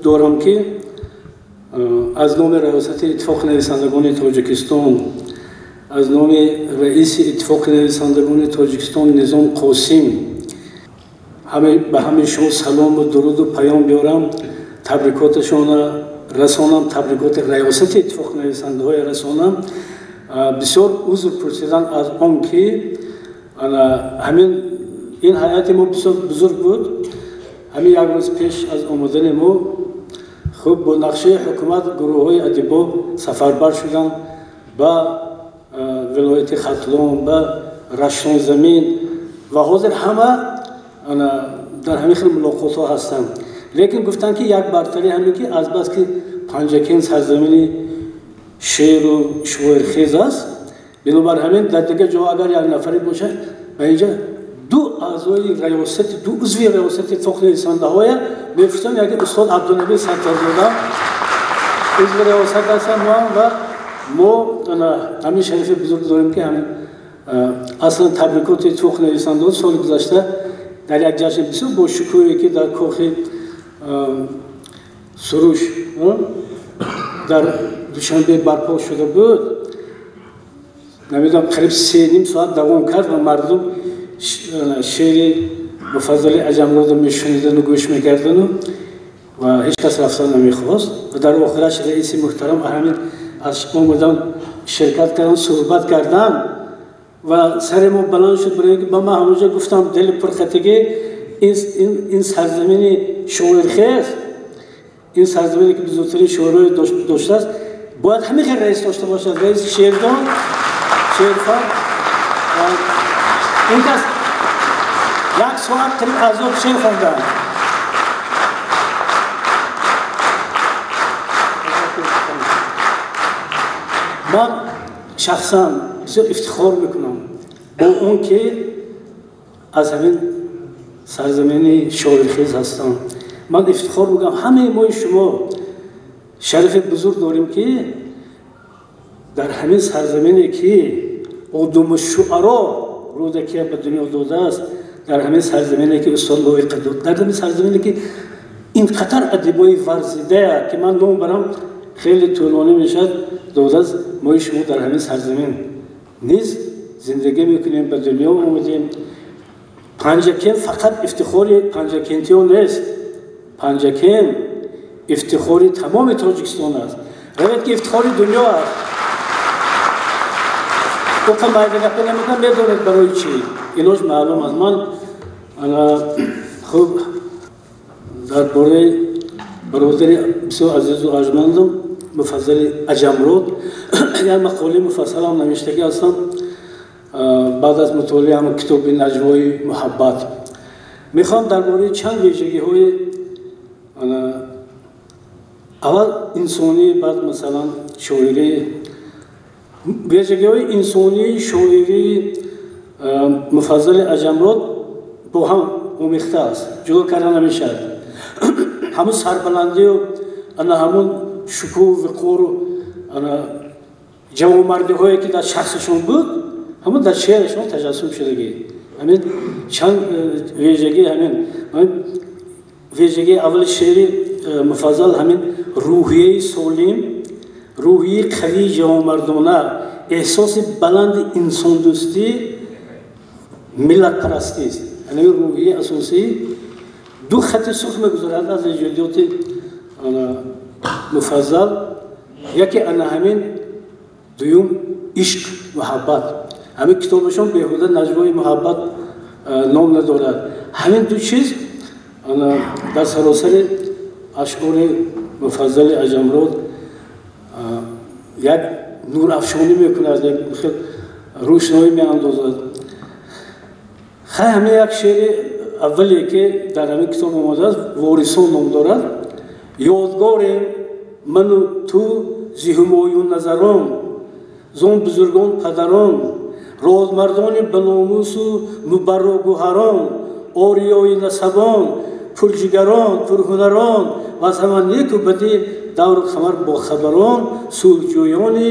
дорам, ки аз номи Раёсати Иттифоқи нависандагони Тоҷикистон, аз номи раиси Иттифоқи нависандагони Тоҷикистон Низом Қосим ба ҳамаи шумо салому дуруду паём биёрам, табрикоташонро расонам, табрикоти Раёсати Иттифоқи нависандаҳоя расонам. Бисёр узр пурсидан аз он ки ҳамин ин ҳайати мо бисёр бузург буд. Ҳамин як рӯз пеш аз омадани мо хуб бо нақшаи ҳукумат гурӯҳҳои адибо сафарбар шуданд ба вилояти Хатлон, ба Раштонзамин ва ҳозир ҳама дар ҳамин хел мулоқотҳо ҳастанд. Лекин гуфтанд, ки як бартарӣ ҳамин ки азбаски Панҷакент сарзамини шеъру шоирхез аст, бинобар ҳамин дар дигар ҷо агар як нафаре бошад, ба инҷа ду аъзои раёсати, ду узви раёсати Иттифоқи нависандаҳоя мефиристанд. Яке устод Абдунаби Саттарзода узви раёсат ҳастанд ва мо ҳамин шарафи бузург дорем, ки ҳамин аслан табрикоти Иттифоқи нависандаҳо соли гузашта дар як ҷашни бисёр бошукӯҳе, ки дар кохи Суруш дар Душанбе барпо шуда буд, намедонам, қариб 3,5 соат давом кард ва мардум шеъри Муфаззали Аҷамродро мешунидану гӯш мекардану ва ҳеҷ кас рафтан намехост. Ва дар охираш раиси муҳтарам ҳамин аз омадан ширкат кардан, суҳбат кардан ва сари мо баланд шуд, барои ки ба ман ҳамонҷо гуфтам дили пурхатагӣ ин сарзамини шоирхез, ин сарзамине ки бузургтарин шоирҳое доштааст, бояд ҳамин хел раис дошта бошад, раиси шеърдон, шеърфар. Ин кас як соат қариб азоб шеър хонданд. Ман шахсан бисёр ифтихор мекунам бо он ки аз ҳамин сарзамини шоирхез ҳастам. Ман ифтихор мекунам, ҳамаи мои шумо шарафи бузург дорем, ки дар ҳамин сарзамине ки одуму шуаро Рӯдакия ба дунё додааст, дар ҳамин сарзамине ки устод Лоиқа дод, дар ҳамин сарзамине ки ин қатар адибои варзидая, ки ман ном барам хеле тӯлонӣ мешавад, додааст, мои шумо дар ҳамин сарзамин низ зиндагӣ мекунем, ба дунё омадем. Панҷакент фақат ифтихори панҷакентиҳо нест, Панҷакент ифтихори тамоми Тоҷикистон аст, равед ки ифтихори дунё аст. Оқа майдагапа намекунам, медонед барои чӣ, инош маълум аст. Ман Ана хуб, дар бораи бародари бисёр азизу арҷмандам Муфаззали Аҷамрод як мақолаи муфассалам навиштагӣ ҳастам. Баъд аз мутолиаи ҳамон китоби Наҷвои муҳаббат мехоҳам дар бораи чанд вижагиҳои аввал инсонӣ, баъд масалан шоирӣ, вижагиҳои инсонии шоирии Муфаззали Аҷамрод бо ҳам омехта аст, ҷудо карда намешавад. Ҳамун сарбаландию ана ҳамун шукӯҳу виқору ана ҷавонмардиҳое ки дар шахсашон буд, ҳамун дар шеърашон таҷассум шудагӣ. Ҳамин чанд вижагӣ, ҳамин вижагии аввали шеъри Муфаззал ҳамин рӯҳияи солим, рӯҳияи қавии ҷавонмардона, эҳсоси баланди инсондӯстӣ, миллатпарастист. Ҳамин рӯҳияи асосӣ ду хати сурх мегузарад аз эҷодиёти Муфаззал. Яке ана ҳамин, дуюм ишқ, муҳаббат. Ҳамин китобашон беҳуда Наҷвои муҳаббат ном надорад. Ҳамин ду чиз дар саросари ашъори Муфаззали Аҷамрод як нурафшонӣ мекунад, як рӯшноӣ меандозад. Хай, ҳамин як шеъри аввале ки дар ҳамин китоб омадааст, Ворисон ном дорад. Ёдгорем ману ту зи ҳумоюнназарон, зон бузургон падарон, розмардони баномусу мубаррогӯҳарон, ориёи насабон, пурҷигарон, пурҳунарон ва аз ҳама неку бадӣ давру қамар бохабарон, сулҳҷӯёни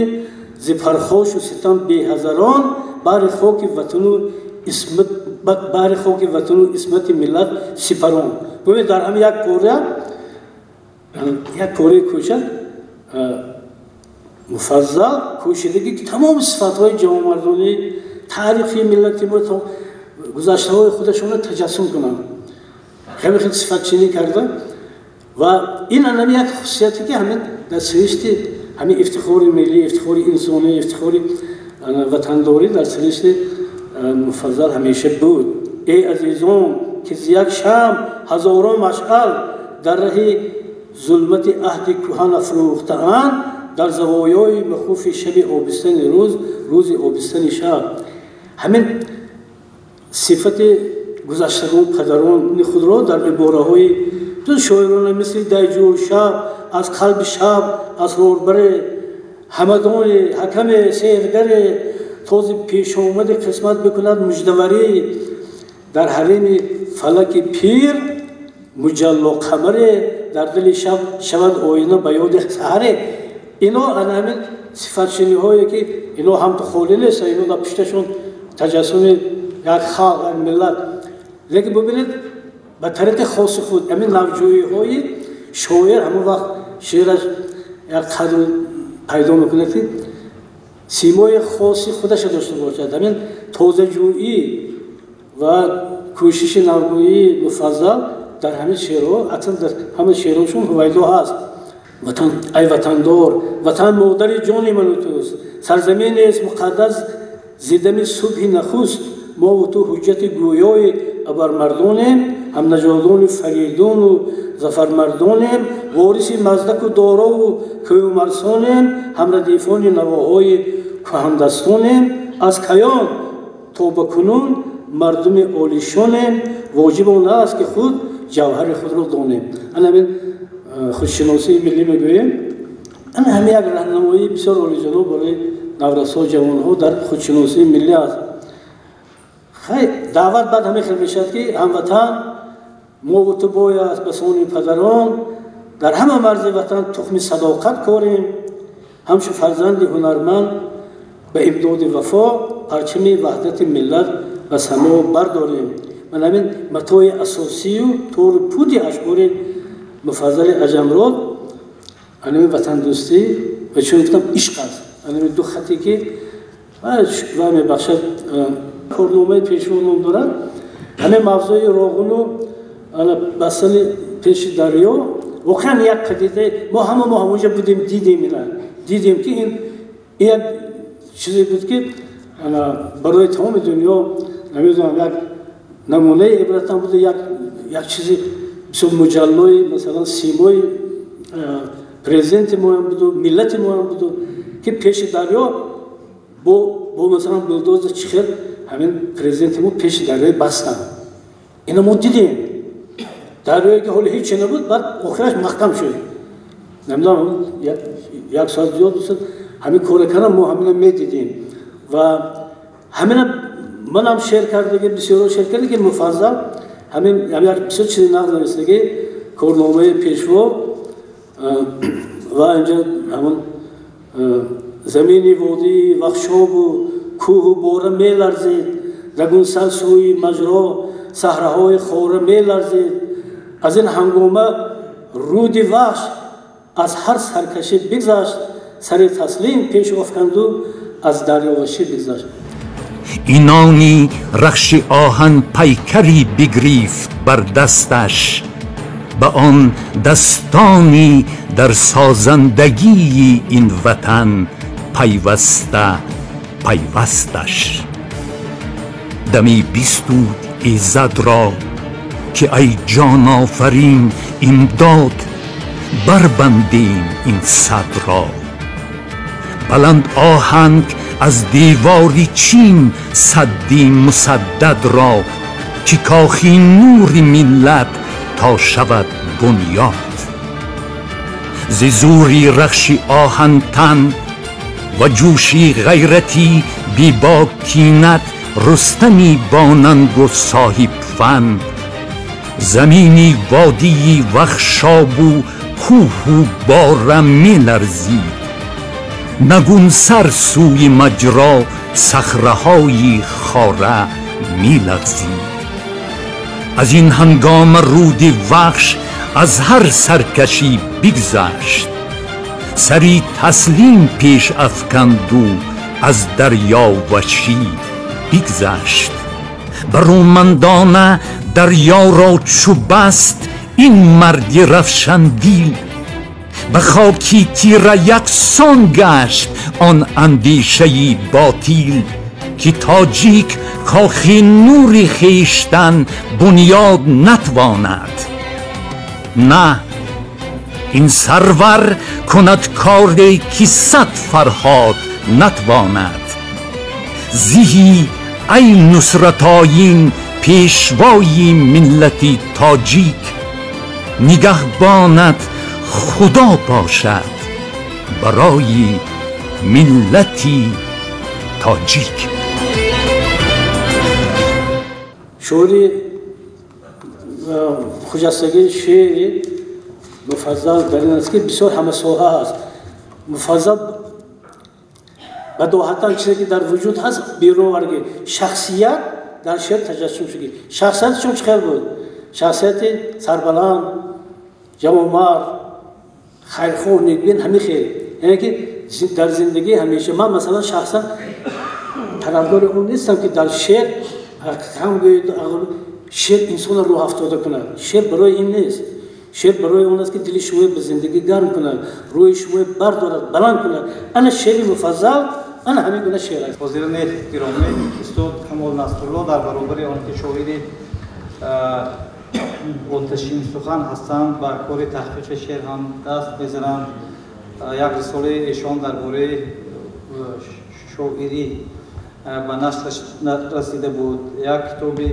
зи пархошу ситам беҳазарон, баҳри хоки ватану исмат, баҳри хоки ватану исмати миллат сипарон. Бубинед, дар ҳамин як пора, як пораи кӯчак Муфаззал кӯшидагӣ ки тамоми сифатҳои ҷавонмардонии таърихи миллати мо, гузаштаҳои худашонро таҷассум кунанд. Хеле хеле сифатчинӣ карда ва ин анами як хусусияте ки ҳамин дар сиришти ҳамин ифтихори миллӣ, ифтихори инсонӣ, ифтихори ватандорӣ дар сиришти Муфаззал ҳамеша буд. Эй азизон, ки зи як шам ҳазорон машъал дар раҳи зулмати аҳди кӯҳан афрӯхтаанд, дар завоёи махуфи шаби обистани рӯз, рӯзи обистани шаб. Ҳамин сифати гузаштагон падарони худро дар ибораҳои ду шоирона мисли Дайҷур шаб, аз қалби шаб, асрорбаре, ҳамадоне, ҳакаме, сеҳргаре, този пешомади қисмат бикунад муждаварӣ, дар ҳарими фалаки пир муҷалло қамаре, дар дили шаб шавад оина ба ёди саҳаре. Ино ана ҳамин сифатшиниҳое ки ино ҳам то холӣ нест, ино дар пушташон таҷассуми як халқ, як миллат. Лекин бубинед, ба тариқи хоси худ ҳамин навҷӯиҳои шоир ҳамон вақт шеъраш як қадр пайдо мекунад ки симои хоси худаша дошта бошад. Ҳамин тозаҷӯӣ ва кӯшиши навгӯии Муфаззал дар ҳамин шеърҳо, аслан дар ҳама шеърҳошон ҳувайдо ҳаст. Ватан, ай ватандор, ватан модари ҷони ману туст, сарзаминест муқаддас зидами субҳи нахуст, мову ту ҳуҷҷати гӯёи абармардонем, ҳамнаҷодони Фаридуну зафармардонем, вориси Маздаку Дорову Кӯюмарсонем, ҳамрадифони навоҳои кӯҳандастонем, аз каён то ба кунун мардуми олишонем, воҷиб он аст ки худ ҷавҳари худро донем. Ана ҳамин худшиносии миллӣ мегӯем. Ана ҳамин як раҳнамоии бисёр олиҷаноб барои наврасҳо, ҷавонҳо дар худшиносии миллӣ аст. Хай, даъват баъд ҳамин хел мешавад ки ҳамватан, мову ту бояд ба сони падарон дар ҳама марзи ватан тухми садоқат корем, ҳамчун фарзанди ҳунарманд ба имдоди вафо парчами ваҳдати миллат ба само бардорем. Ман ҳамин матои асосию тору пуди ашъори Муфаззали Аҷамрод ҳамин ватандӯстӣ ва чун гуфтам ишқ аст. Ҳамин ду хате ки ва мебахшад, корномаи пешво ном дорад. Ҳамин мавзӯи Роғуну бастани пеши дарё воқеан як падидаи мо ҳама мо ҳамонҷа будем, дидем, ина дидем ки ин як чизе буд ки барои тамоми дунё, намедонам, як Намунаи ибратам буда, як чизи бисёр муҷаллои, масалан, симои президенти моям буду, миллати моям буду, ки пеши дарё бо масалан булдоза чӣ хел ҳамин президенти мо пеши дарёи бастанд. Ина мо дидем. Дарёе ки ҳоло ҳеҷ набуд, баъд охираш маҳкам шуд. Намедонам, як соат зиёд 2 соат ҳамин кора кардам, мо ҳамина медидем. Ва ҳамина манам шер кардаги, бисёро шер кардаги. Муфаззал ҳамин як бисёр чизи нағз нависдаги, корномаи пешво. Ва инҷа ҳамон замини водии Вахшобу кӯҳу бора меларзид, рагунсар сӯи маҷро саҳраҳои хора меларзид. Аз ин ҳангома руди Вахш аз ҳар саркашӣ бигзашт, сари таслим пеш офканду аз дарёвашӣ бигзашт. Инони рахши оҳан пайкари бигрифт бар дасташ, ба он дастони дар созандагии ин ватан пайваста пайвасташ. Дами бистуд иззат ро ки ай ҷонофарин имдод, барбандем ин садро. Баланд оҳанг аз девори Чин садди мусаддад ро, ки кохи нури миллат то шавад бунёд. Зи зури рахши оҳантан ва ҷӯши ғайрати бебокинат Рустами бонангу соҳибфан, замини водии Вахшобу кӯҳу бора меларзид, нагунсар сӯи маҷро сахраҳои хора мелағзид. Аз ин ҳангома руди Вахш аз ҳар саркашӣ бигзашт, сари таслим пеш афканду аз дарёвашӣ бигзашт. Барумандона дарёро чӯ баст ин марди равшандил, ба хоки тира яксон гашт он андешаи ботил, ки тоҷик кохи нури хештан бунёд натвонад. На, ин сарвар кунад коре ки 100 Фарҳод натвонад. Зиҳи ай нусратоин пешвои миллати тоҷик, нигаҳбонат Худо бошад барои миллати тоҷик. Шоири хуҷастагии шеъри Муфаззал дар ин аст, ки бисёр ҳамасоҳа аст. Муфаззал бадоҳатан чизе ки дар вуҷуд ҳаст берун оварги, шахсият дар шеър таҷассум шуди. Шахсиятшон чӣ хел буд? Шахсияти сарбаланд, ҷавонмард, хайрхоҳ, некбин, ҳамин хел, яъне ки дар зиндагӣ ҳамеша. Ман, масалан, шахсан тарафдори он нестам, ки дар шеър ҳам гӯед, шеър инсонро рӯҳафтода кунад. Шеър барои ин нест. Шеър барои он аст, ки дили шуморо ба зиндагӣ гарм кунад, рӯҳи шуморо бардорад, баланд кунад. Ана шеъри Муфаззал ана ҳамин гуна шеър аст. Ҳозирони гиромӣ, устод Камол Насрулло дар баробари он ки шоири оташинсухан ҳастанд, ба кори таҳқиқи шеър ҳам даст мезананд. Як рисолаи эшон дар бораи шоирӣ ба нашр расида буд. Як китоби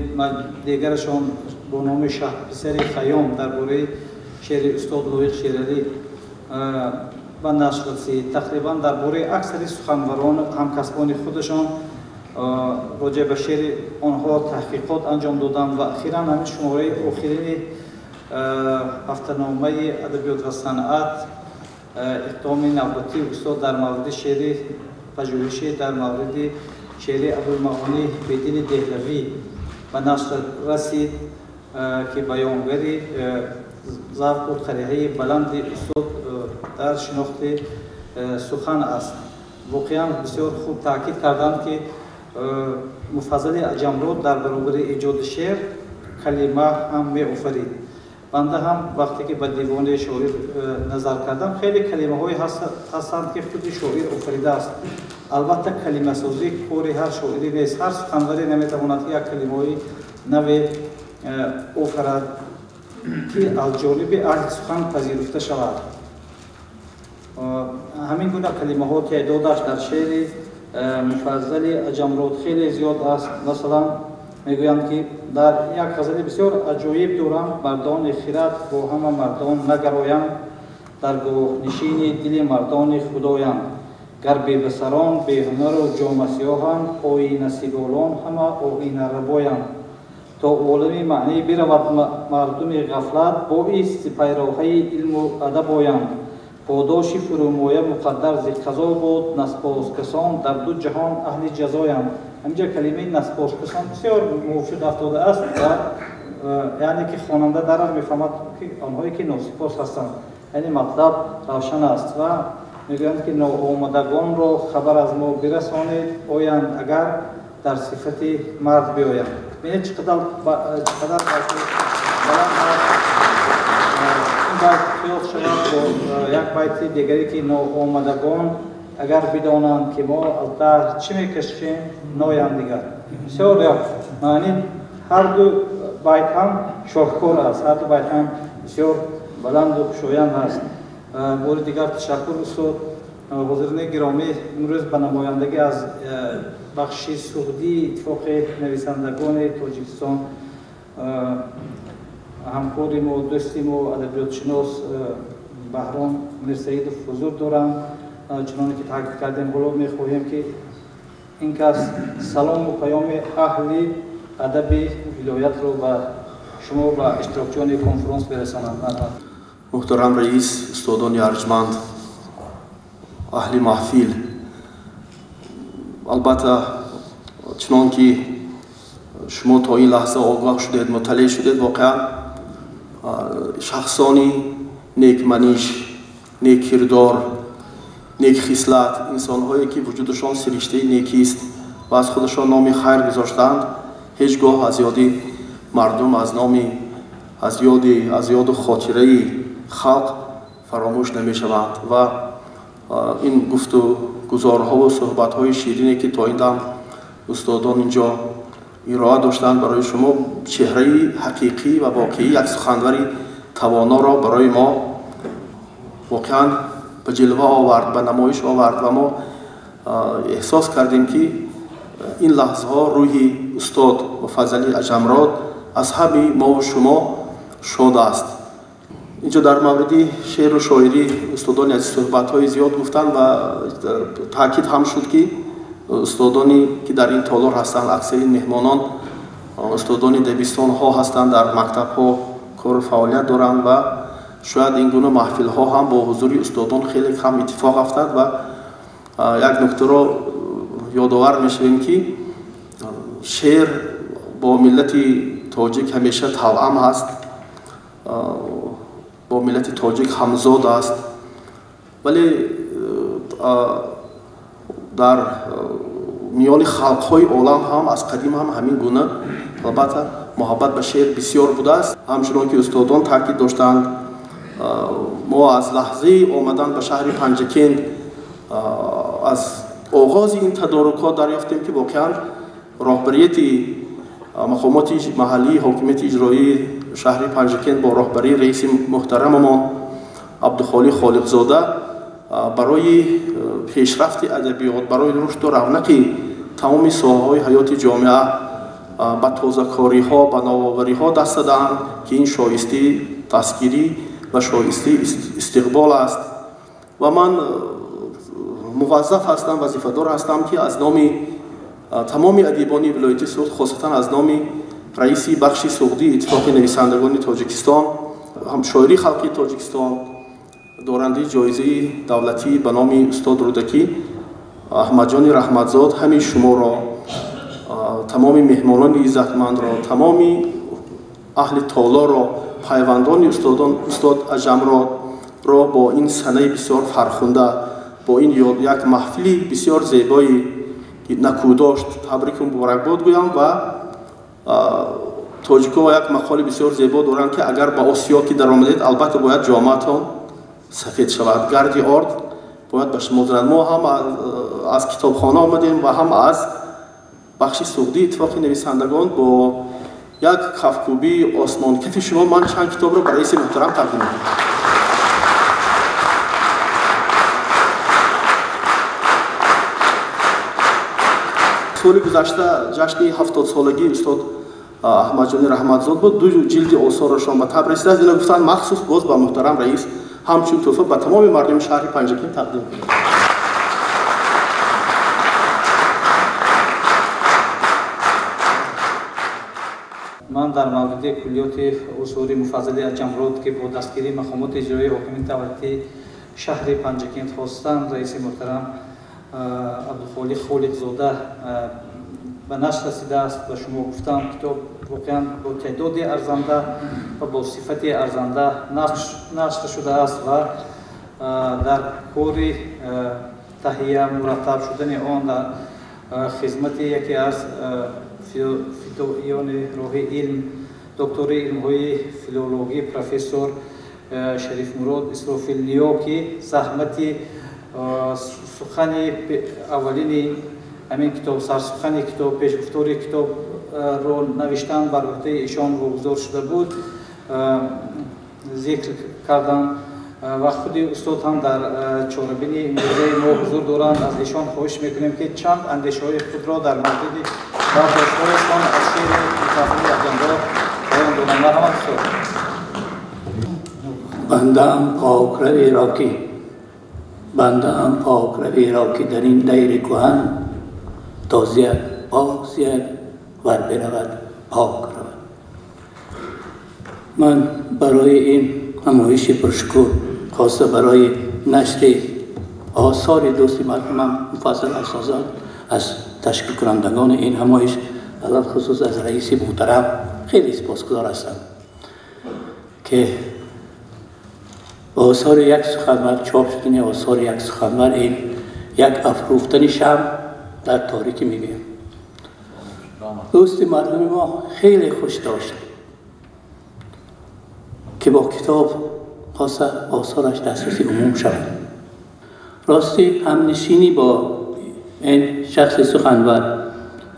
дигарашон бо номи «Шаҳписари Хайём» дар бораи шеъри устод Лоиқ Шералӣ ба нашр расид. Тақрибан дар бораи аксари суханварон, ҳамкасбони худашон, роҷеъ ба шеъри онҳо таҳқиқот анҷом доданд. Ва ахиран ҳамин шумораи охирини ҳафтаномаи «Адабиёт ва санъат» иқдоми навбатии устод дар мавриди шеъри, пажӯҳиши дар мавриди шеъри Абулмаъонӣ Бедили Деҳлавӣ ба нашр расид, ки баёнгари завқу қариҳаи баланди устод дар шинохти сухан аст. Воқеан бисёр хуб таъкид карданд, ки Муфаззали Аҷамрод дар баробари эҷоди шеър калима ҳам меофарид. Банда ҳам вақте ки ба дивони шоир назар кардам, хеле калимаҳое ҳастанд, ки худи шоир офаридааст. Албатта калимасозӣ кори ҳар шоире нест, ҳар суханваре наметавонад ки як калимаҳои наве офарад, ки аз ҷониби аҳли сухан пазируфта шавад. Ҳамин гуна калимаҳо теъдодаш дар шеъри Муфаззали Аҷамрод хеле зиёд аст. Масалан, мегӯянд, ки дар як ғазали бисёр аҷоиб дорам: мардони хирад бо ҳама мардон нагароянд, дар гоҳнишини дили мардони худоянд, гар бебасарон беҳунару ҷомасиёҳанд, оинасиголон ҳама оинарабоянд. То олами маънӣ биравад мардуми ғафлат, боис пайроҳаи илму адаб оянд. Подоши фурӯмоя муқаддар зи қазо буд, наспоскасон дар ду ҷаҳон аҳли ҷазоянд. Ҳаминҷа калимаи наспоскасон бисёр мувофиқ афтодааст ва яъне ки хонанда дарав мефаҳмад, ки онҳое ки носипос ҳастанд, яъне матлаб равшан аст. Ва мегӯянд, ки ноомадагонро хабар аз мо бирасонед, оянд агар дар сифати мард биёянд. Бинед, чӣ қадар баланд аст. Ин байт қиёс шавад бо як байти дигаре, ки ноомадагон агар бидонанд, ки мо аз даҳр чӣ мекашем, ноянд дигар. Бисёр як маъни, ҳар ду байт ҳам шоҳкор аст, ҳар ду байт ҳам бисёр баланду кушоянд аст. Бори дигар ташаккур, устод. Ҳозирини гиромӣ, имрӯз ба намояндагӣ аз бахши суғдии Иттифоқи нависандагони Тоҷикистон ҳамкори мо, дӯсти мо, адабиётшинос Баҳром Мирсаидов ҳузур доранд. Чуноне ки таъкид кардем, ҳоло мехоҳем, ки ин кас салому паёми аҳли адаби вилоятро ба шумо ва иштирокчиёни конфронс бирасонанд. Муҳтарам раис, устодони арҷманд, аҳли маҳфил, албатта, чунон ки шумо то ин лаҳза огоҳ шудед, мутталеъ шудед, воқеан шахсони некманиш, неккирдор, некхислат, инсонҳое ки вуҷудашон сириштаи некист ва аз худашон номи хайр гузоштаанд, ҳеҷ гоҳ аз ёди мардум, аз номи аз ёди аз ёду хотираи халқ фаромӯш намешаванд. Ва ин гуфту гузорҳову суҳбатҳои ширине, ки то ин дам устодон инҷо ироа доштанд, барои шумо чеҳраи ҳақиқӣ ва воқеӣ як суханвари тавоноро барои мо воқеан ба ҷилва овард, ба намоиш овард. Ва мо эҳсос кардем, ки ин лаҳзаҳо рӯҳи устод Муфаззали Аҷамрод аз ҳами мову шумо шод аст. Инҷо дар мавриди шеъру шоирӣ устодони азиз суҳбатҳои зиёд гуфтанд ва таъкид ҳам шуд, ки устодоне ки дар ин толор ҳастанд, аксари меҳмонон устодони дабистонҳо ҳастанд, дар мактабҳо кору фаъолият доранд ва шояд ин гуна маҳфилҳо ҳам бо ҳузури устодон хеле кам иттифоқ афтад. Ва як нуктаро ёдовар мешавем, ки шеър бо миллати тоҷик ҳамеша тавъам аст, бо миллати тоҷик ҳамзод аст, вале дар миёни халқҳои олам ҳам аз қадим ҳам ҳамин гуна албатта муҳаббат ба шеър бисёр будааст. Ҳамчунон ки устодон таъкид доштанд, мо аз лаҳзаи омадан ба шаҳри Панҷакент, аз оғози ин тадорукот дарёфтем, ки воқеан роҳбарияти мақомоти маҳаллии ҳокимияти иҷроии шаҳри Панҷакент бо роҳбарии раиси муҳтарамамон Абдухолиқ Холиқзода барои пешрафти адабиёт, барои рушду равнақи тамоми соҳаҳои ҳаёти ҷомеа ба тозакориҳо, ба навовариҳо даст задаанд, ки ин шоистаи дастгирӣ ва шоистаи истиқбол аст. Ва ман муваззаф ҳастам, вазифадор ҳастам, ки аз номи тамоми адибони вилояти Суғд, хосатан аз номи раиси бахши суғдии Иттифоқи нависандагони Тоҷикистон, шоири халқи Тоҷикистон, дорандаи ҷоизаи давлатӣ ба номи устод Рӯдакӣ Аҳмадҷони Раҳматзод, ҳамин шуморо, тамоми меҳмонони иззатмандро, тамоми аҳли толорро, пайвандони устодон, устод Аҷамродро бо ин санаи бисёр фархунда, бо ин як маҳфили бисёр зебои накӯдошт табрику муборакбод гӯям. Ва тоҷикҳо як мақоли бисёр зебо доранд, ки агар ба осиё ки даромадед, албатта бояд ҷомаатон сафед шавад, гарди орд бояд ба шумо занад. Мо ҳам Аз китобхона омадем ва ҳам аз бахши суғдии иттифоқи нависандагон бо як кафкӯбии осмонкафи шумо ман чанд китобро ба раиси муҳтарам тақдим мекунам. Соли гузашта ҷашни 70-солагии устод Аҳмадҷони Раҳматзод буд. 2 ҷилди осорашон ба таб расидааст. Ино гуфтанд махсус боз ба муҳтарам раис ҳамчун тӯҳфа ба тамоми мардуми шаҳри Панҷакент тақдим кунем. Ман дар мавриди куллиёти осори Муфаззали Аҷамрод, ки бо дастгирии мақомоти иҷроии ҳокимияти давлатии шаҳри Панҷакент хостан раиси муҳтарам Абдухолиқ Холиқзода ба нашр расидааст, ба шумо гуфтам, китоб воқеан бо теъдоди арзанда ва бо сифати арзанда нашр шудааст ва дар кори таҳия мураттаб шудани он дар хизмати яке аз фидоиёни роҳи илм, доктори илмҳои филологӣ, профессор Шарифмурод Исрофилниё, ки заҳмати сухани аввалини ҳамин китоб, сарсухани китоб, пешгуфтори китобро навиштан бар ӯҳдаи ишон вогузор шуда буд, зикр кардам ва худи устод ҳам дар чорабини имрӯзаи мо ҳузур доранд. Аз ишон хоҳиш мекунем, ки чанд андешаҳои худро дар мавриди бардоштҳояшон аз шеъри Муфаззали Аҷамрод баён доранд. Марҳамат, устод. Бандаам покравиро ки дар ин дайри кӯҳан тозият пок зият вар биравад пок равад. Ман барои ин ҳамоиши пуршукӯҳ, хоса барои нашри осори дӯсти марҳумам Муфаззал Афзалзод, аз ташкилкунандагони ин ҳамоиш, алалхусус аз раиси муҳтарам хеле сипосгузор ҳастам, ки осори як суханвар, чоп шудани осори як суханвар ин як афрӯхтани шамъ дар торикӣ мегӯям. Дӯсти марҳуми мо хеле хуш дошт, ки бо китоб хоса осораш дастраси умум шавад. Рости ҳамнишинӣ бо ин шахси суханвар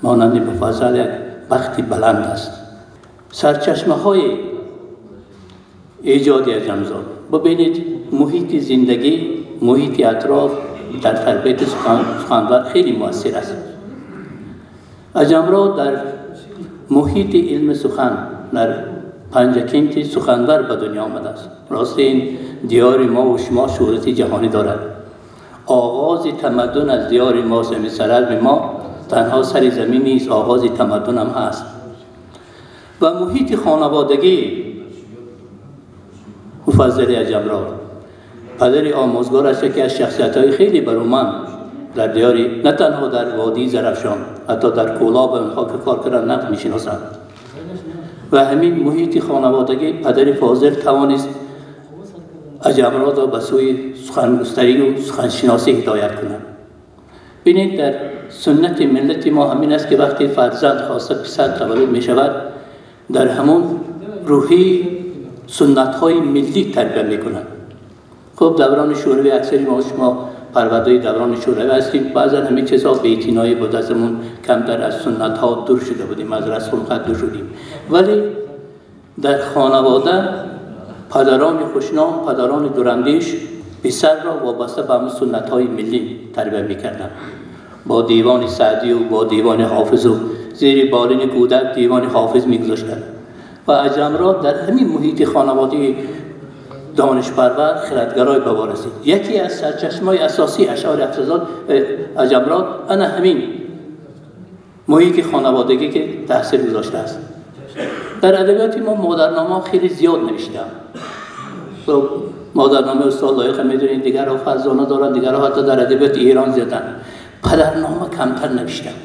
монанди Муфаззал як бахти баланд аст. Сарчашмаҳои эҷоди Аҷамзод, бибинед, муҳити зиндагӣ, муҳити атроф дар тарбияти суханвар хеле муассир аст. Аҷамрод дар муҳити илми сухан дар Панҷакенти суханвар ба дунё омадааст. Рости ин диёри мо ва шумо шӯҳрати ҷаҳонӣ дорад. Оғози тамаддун аз диёри мо, ҳамин сарзамини мо танҳо сари замин нест, оғози тамаддун ҳам ҳаст. Ва муҳити хонаводагӣ Муфаззали Аҷамрод, падари омӯзгораш, яке аз шахсиятҳои хеле баруманд дар диёри, на танҳо дар водии Зарафшон, ҳатто дар Кӯлоб онҳо ки кор карданд нақд мешиносанд. Ва ҳамин муҳити хонаводагӣ падари фозил тавонист Аҷамродро ба сӯи сухангустарӣ ва суханшиносӣ ҳидоят кунад. Бинед, дар суннати миллати мо ҳамин аст, ки вақте фарзанд, хоса писар таваллуд мешавад, дар ҳамон рӯҳии суннатҳои миллӣ тарбия мекунанд. Хуб, даврони шӯравӣ, аксари мо шумо парвардаи даврони шӯравӣ ҳастем. Баъзан ҳамин чизҳо беэътиноӣ буд, аз ҳамон камтар аз суннатҳо дур шуда будем, аз расмулхат дур шудем. Вале дар хонавода падарони хушном, падарони дурандеш писарро вобаста ба ҳамон суннатҳои миллӣ тарбия мекарданд. Бо девони Саъдию бо девони Ҳофизу зери болини кӯдак девони Ҳофиз мегузоштанд. Ва Аҷамрод дар ҳамин муҳити хонаводагии донишпарвар, хирадгарои ба бор расид. Яке аз сарчашмаҳои асосии ашъори Афзалзод Аҷамрод ана ҳамин муҳити хонаводагӣ ки таъсир гузоштааст. Дар адабиёти мо модарномаҳо хеле зиёд навиштаанд. Модарномаи устод Лоиқ медонед, дигарҳо Фарзона доранд, дигарҳо ҳатто дар адабиёти Эрон зиёданд. Падарнома камтар навиштаанд.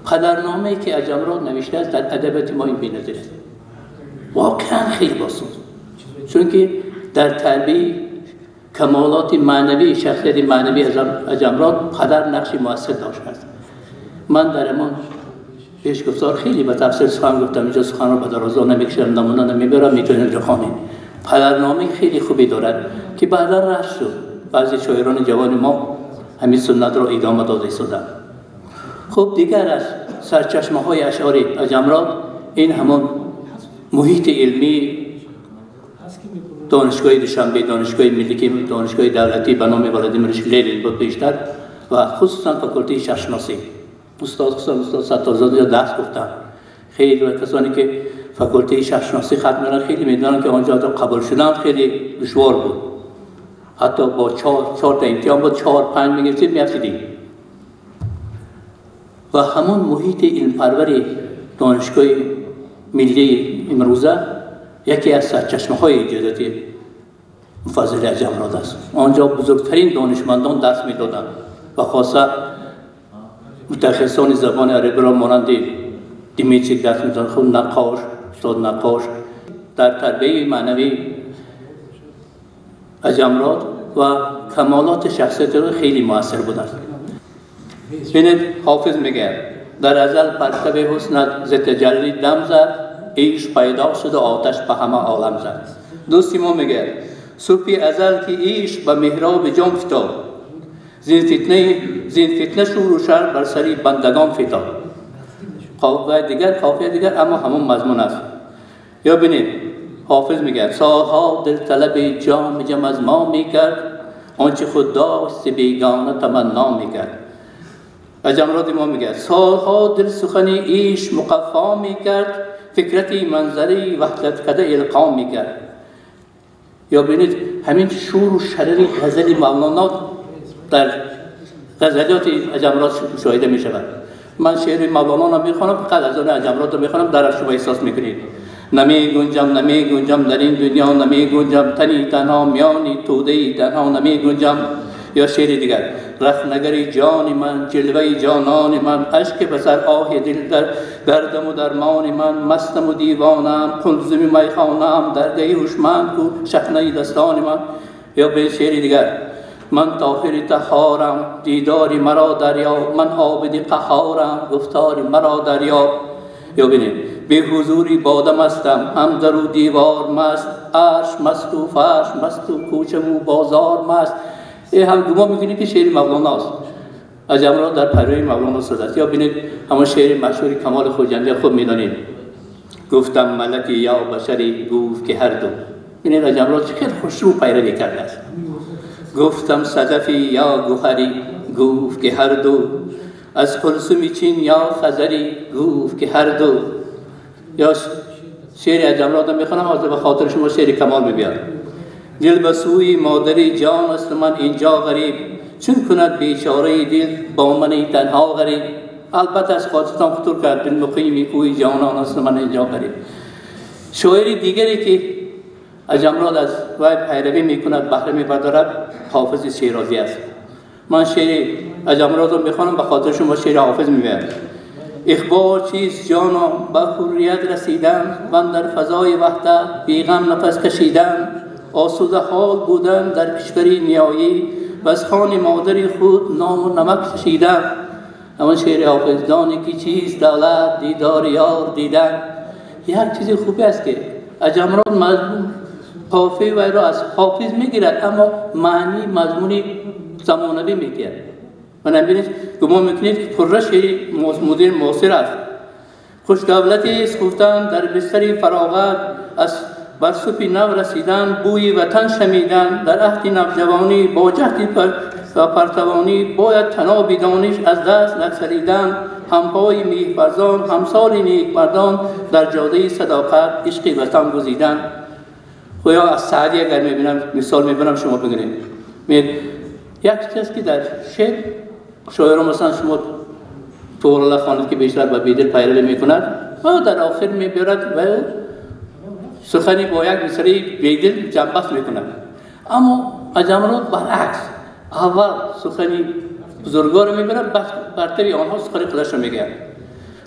Падарномае ки Аҷамрод навиштааст дар адабиёти мо ин беназир аст. Воқеан хеле босуд, чунки дар тарбияи камолоти маънавӣ, шахсияти маънавии Аҷамрод падар нақши муассир доштааст. Ман дар ҳамон пешгуфтор хеле ба тафсил сухан гуфтам, инҷо суханро ба дарозо намекашам, намуна намебарам, метавонед инҷо хонед. падарномаи хеле хубе дорад, ки баъдан рашд шуд. Баъзе шоирони ҷавони мо همین سنت را ادامه داده ایستادند. خب دیگر از سرچشمه های اشعار عجمراد این همان محیط علمی دانشگاه دوشنبه، دانشگاه ملی که دانشگاه دولتی به نام ولادیمیر لنین بود بیشتر، و خصوصا فاکولته شهرشناسی. استاد خصوصا استاد ستارزاده یا درس گفتن. خیلی و کسانی که فاکولته شهرشناسی ختم کردن خیلی میدونن که آنجا تا قبول شدن خیلی دشوار بود. حتی با 4 تا امتحان بود، 4-5 میگرفتید میافتیدید. و همون محیط علم پرور دانشگاه ملی امروزه یکی از سرچشمه های ایجاداتی مفضل عجمراد است. آنجا بزرگترین دانشمندان درس میدادند و خاصه متخصصان زبان عربی را مانند دیمیچیک درس میدادند. خود نقاش، استاد نقاش در تربیه معنوی عجمراد و کمالات شخصیت را خیلی موثر بودند. ببینید حافظ میگه در ازل پرتو حسنت ز تجلی دم زد، عشق پیدا شد و آتش به همه عالم زد. دوستی ما میگه صبح ازل که عشق به محراب جان فتاد، زین فتنه شور و شر بر سری بندگان فتاد. قافیه دیگر، قافیه دیگر، اما همون مضمون است. یا ببینید حافظ میگه سالها دل طلب جام جم از ما میکرد، آنچه خود داشت بیگانه تمنا میکرد. عجمراد ما میگه سالها دل سخن ایش مقفا میکرد، فکرتی منظری وحدت کده القا میکرد. یا ببینید همین شور و شرر غزل مولانا در غزلیات عجمراد مشاهده میشود. من شعر مولانا رو میخوانم، فقط از آن عجمراد رو میخوانم، در شما احساس میکنید. نمی گنجم نمی گنجم در این دنیا نمی گنجم، تنی تنها میانی توده تنها نمی گنجم. یا شعر دیگر رخنگری جان من جلوه جانان من، اشک به سر آه دل در دردم و درمان من، مستم و دیوانم قلزم میخانم، درگه هوشمند کو شحنه دستان من. یا به شعر دیگر من طاهر طهارم دیداری مرا دریاب، من عابد قهارم گفتاری مرا دریاب. یا ببینید به حضوری بادم هستم هم در و دیوار مست، عرش مست و فرش مست و کوچه و بازار مست. این هم گمان میکنید که شعر مولانا است. عجمراد در پیروی مولانا شده است. یا ببینید همون شعر مشهور کمال خجندی خود میدانید، گفتم ملکی یا بشری گفت که هر دو. ببینید عجمراد خیلی خوشرو پیروی کرده است. گفتم صدفی یا گوهری گفت که هر دو، از قلسم چین یا خزری گفت که هر دو. یا شعر عجمراد میخوانم، حاضر به خاطر شما شعر کمال میبیاد. دل به سوی مادری جان است من اینجا غریب، چون کند بیچاره دل با من تنها غریب. البته از خاطرتان خطور کرد دل مقیمی کوی جانان است من اینجا غریب. شاعر دیگری که عجمراد از وی پیروی میکند بهره میبردارد حافظ شیرازی است. من شعر عجمراد رو میخوانم، به خاطر شما شعر حافظ میبرد. اخبار چیز جانا به حریت رسیدم، من در فضای وحدت بیغم نفس کشیدم، آسوده حال بودم در کشوری نیایی، و از خان مادری خود نام و نمک کشیدم. اما شعر حافظ دانی که چیز دولت دیدار یار دیدن. یک چیز خوبی است که عجمراد مضمون قافیه وی را از حافظ میگیرد، اما معنی مضمونی زمانوی میگیرد. من ببینید گمان میکنید که پره شعر مدیر معاصر است. خوش دولتی است گفتن در بستر فراغت، از بر صبح نو رسیدن بوی وطن شمیدن، در عهد نوجوانی با جهد و پرتوانی، باید طناب دانش از دست نگسلیدن، همپای میهورزان همسال نیکمردان، در جاده صداقت عشق وطن گزیدن. خب یا از سعدی اگر میبینم مثال میبینم شما بگیرید. یک چیز که در شعر شاعران مثلا شما طغرل خواند که بیشتر به بیدل پیروی میکند و در آخر میبرد و سخنی با یک مصرع بیدل جنبست میکند. اما عجمراد برعکس، اول سخنی بزرگا رو میبرد، بعد برتری آنها سخنی خودش رو میگه.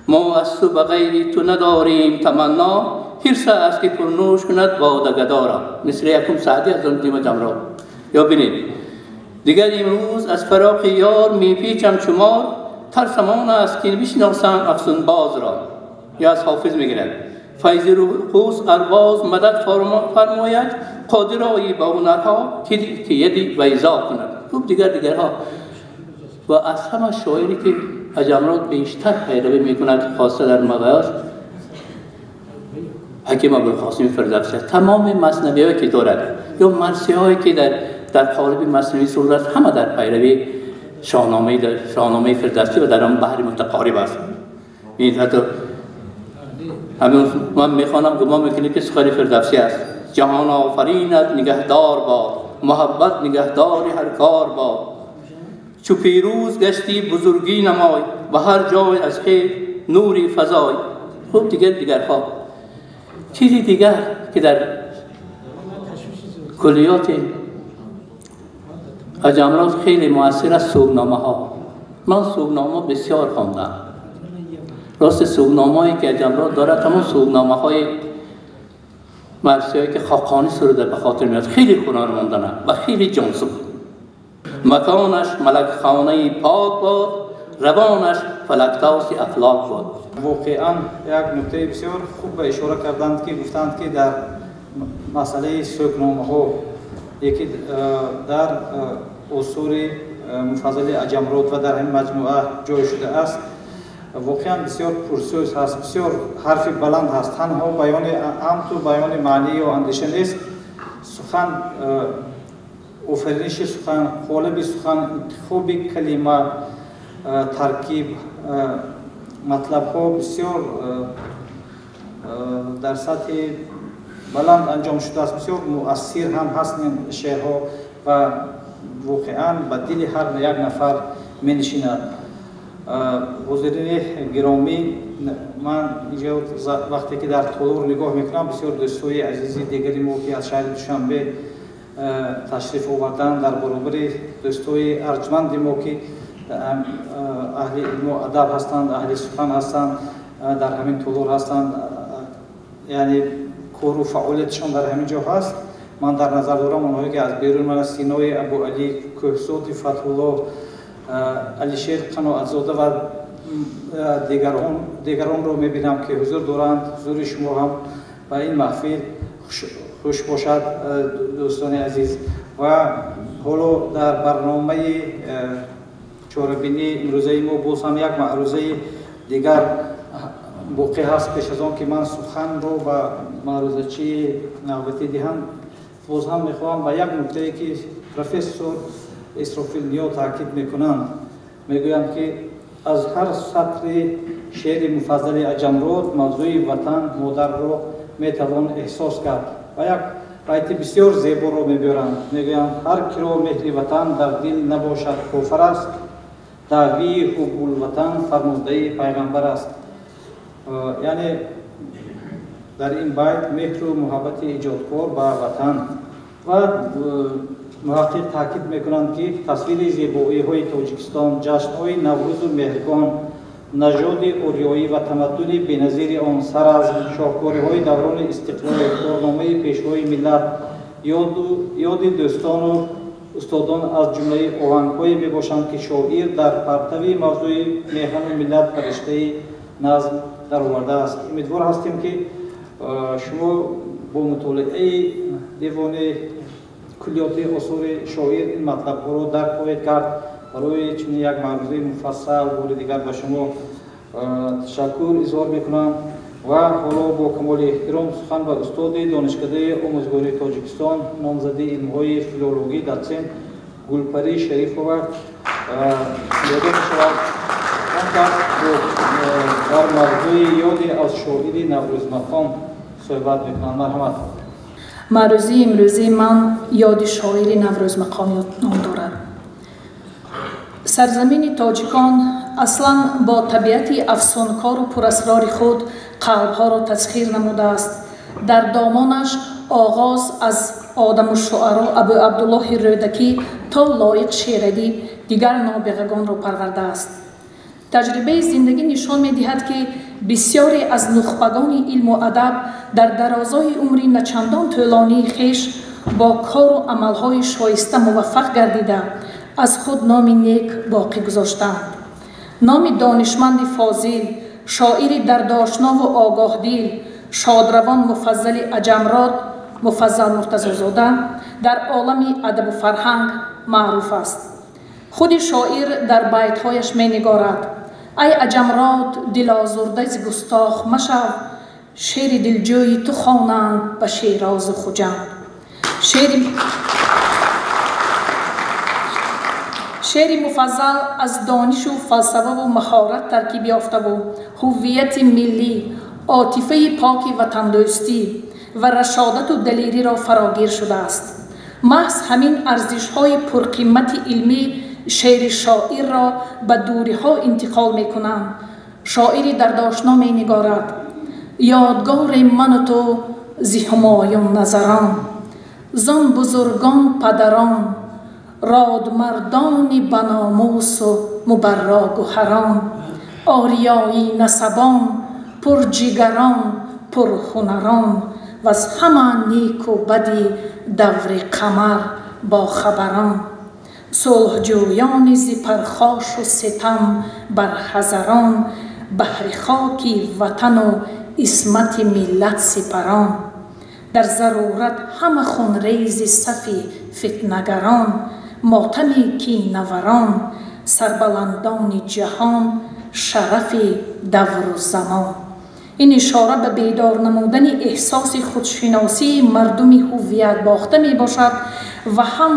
ما از تو به غیری تو نداریم تمنا، حرص است که پرنوش کند باده گدا. مصرع یکم سعدی از آن دیم عجمراد. یا ببینید دیگر امروز از فراق یار میپیچم چمار، ترسم آن است که بشناسم افسون باز را. یا از حافظ میگیرد فیض قوس ارباز مدد فرماید، قادر آیی با هنرها که یدی بیضا کند. خوب دیگرها و از همه شاعری که عجمراد بیشتر پیروی میکند خاصه در مغیاش حکیم ابوالقاسم فردوسی، تمام مثنوی هایی که دارد یا مرثیه هایی که در قالب مثنوی سروده است همه در پیروی شاهنامه فردوسی و در آن بحر متقارب است. این حتی همین من میخوانم گمان میکنید که سخن فردوسی است. جهان آفرینت نگهدار باد، محبت نگهدار هر کار باد. چو پیروز گشتی بزرگی نمای، و هر جای از خیر نوری فزای. خوب دیگرها چیزی دیگر که در کلیات عجمراد خیلی مؤثر است سوگنامه ها. من سوگنامه بسیار خواندم. راست سوگنامه هایی که عجمراد دارد تمام سوگنامه های مرثیه هایی که خاقانی سروده به خاطر میاد، خیلی هنرمندانه و خیلی جانسوز. مکانش ملک خانه پاک باد، روانش فلکتاس افلاک باد. واقعا یک نکته بسیار خوب به اشاره کردند که گفتند که در مسئله سوگنامه ها یکی در آثار مفضل عجمراد و در این مجموعه جای شده است، واقعا بسیار پرسوز هست، بسیار حرف بلند هست. تنها بیان عمد و بیان معنی و اندیشه نیست، سخن، آفرینش سخن، قالب سخن، انتخاب کلمه، ترکیب مطلب ها بسیار در سطح بلند انجام شده است، بسیار مؤثر هم هست این شعرها و واقعا به دل هر یک نفر می نشیند. حضورین گرامی، من اینجا وقتی که در تالار نگاه میکنم بسیار دوستای عزیزی دیگری ما که از شهر دوشنبه تشریف آوردن، در برابر دوستای ارجمند ما که اهل علم و ادب هستند، اهل سخن هستند، در همین تالار هستند، یعنی کار و فعالیتشان در همین جا هست. من در نظر دارم آنهایی که از بیرون من سینای ابو علی، کوهزاد فتح‌الله، علیشیر قناعتزاده و دیگران رو میبینم که حضور دارند. حضور شما هم به این محفل خوش باشد دوستان عزیز. و حالا در برنامه چاربینی امروزه ما باز هم یک معروضه دیگر باقی هست. پیش از آن که من سخن رو به معروضه‌چی نوبتی دهم، باز هم میخواهم به یک نکته که پروفسور اسرافیل نیا تاکید میکنند، میگویند که از هر سطر شعر مفضل عجمراد موضوع وطن مادر را میتوان احساس کرد و یک بیت بسیار زیبا را میبیارند. میگویند هر کی را مهر وطن در دل نباشد کافر است، دعوی حب الوطن فرموده پیغمبر است. یعنی در این بیت مهر و محبت ایجادکار به وطن و محقق تاکید میکنند که تصویر زیبایی های تاجیکستان، جشن های نوروز و مهرگان، نژاد آریایی و تمدن بی‌نظیر آن، سر از شاهکاری های دوران استقلال، کارنامه پیشوای ملت، یاد دوستان و استادان از جمله آهنگ‌هایی میباشند که شاعر در پرتو موضوع میهن و ملت به رشته نظم درآورده است. امیدوار هستیم که شما با مطالعه دیوان کلیات آثار شاعر این مطلب ها رو درک خواهید کرد. برای چنین یک معروضه مفصل بار دیگر به شما تشکر اظهار میکنم و حالا با کمال احترام سخن به استاد دانشکده آموزگاری تاجیکستان، نامزد علم‌های فیلولوژی، داتسنت گلپری شریفova داده میشود. آن کس در موضوع یادی از شاعر نوروز مقام صحبت میکنند. مرحمت. معروضی امروزی من یاد شاعر نوروز مقام نام دارد. سرزمین تاجیکان اصلا با طبیعت افسونکار و پراسرار خود قلبها را تسخیر نموده است. در دامانش آغاز از آدم الشعرا ابو عبدالله رودکی تا لایق شیردی دیگر نابغگان را پرورده است. تجربه زندگی نشان می‌دهد که بسیاری از نخبگان علم و ادب در درازای عمری نچندان طولانی خویش با کار و عملهای شایسته موفق گردیده از خود نام نیک باقی گذاشتند. نام دانشمند فاضل، شاعر دردآشنا و آگاه دل، شادروان مفضل عجمراد، مفضل مرتضی‌زاده در عالم ادب و فرهنگ معروف است. Худи шоир дар байтҳояш менигорад: ай Аҷамрод, дилозурда зи густох машав, шеъри дилҷӯи ту хонанд ба Шерозу Хуҷанд. Шеъри Муфаззал аз донишу фалсафаву маҳорат таркиб ёфтаву ҳуввияти миллӣ, отифаи поки ватандӯстӣ ва рашодату далериро фарогир шудааст. Маҳз ҳамин арзишҳои пурқимати илмӣ шеъри шоирро ба дуриҳо интиқол мекунанд. Шоири дардошно менигорад: ёдгори ману ту зи ҳумоюнназарон, зон бузургон падарон, родмардони баномусу мубарро гӯҳарон, ориёӣ насабон, пурҷигарон, пурҳунарон, ваз ҳама неку бади даври қамар бохабарон, сулҳҷӯёни зи пархошу ситам барҳазарон, баҳри хоки ватану исмати миллат сипарон, дар зарурат ҳама хунрези сафи фитнагарон, мотами кинаварон, сарбаландони ҷаҳон, шарафи давру замон. Ин ишора ба бедор намудани эҳсоси худшиносии мардуми ҳуввиятбохта мебошад ва ҳам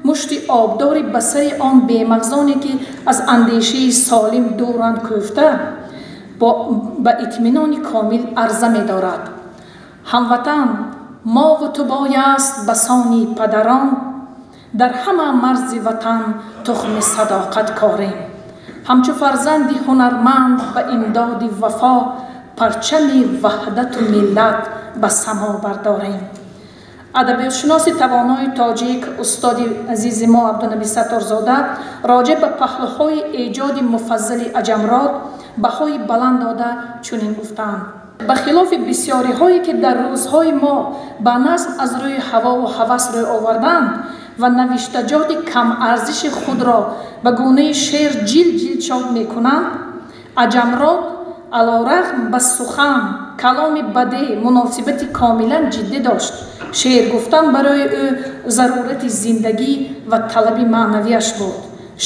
мушти обдори ба сари он бемағзоне ки аз андешаи солим дуранд кӯфта ба итминони комил арза медорад. Ҳамватан, мову ту бояст ба сони падарон, дар ҳама марзи ватан тухми садоқат корем. Ҳамчу фарзанди ҳунарманд ба имдоди вафо, парчами ваҳдату миллат ба само бардорем. Адабиётшиноси тавонои тоҷик, устоди азизи мо Абдунаби Сатторзода роҷеъ ба паҳлӯҳои эҷоди Муфаззали Аҷамрод баҳои баланд дода чунин гуфтаанд: ба хилофи бисёриҳое ки дар рӯзҳои мо ба назм аз рӯи ҳавову ҳавас рӯй оварданд ва навиштаҷоти камарзиши худро ба гунаи шеър ҷилд ҷилд чоп мекунанд, Аҷамрод алорағм ба сухан, каломи бадеъ муносибати комилан ҷиддӣ дошт. Шеър гуфтан барои ӯ зарурати зиндагӣ ва талаби маънавиаш буд.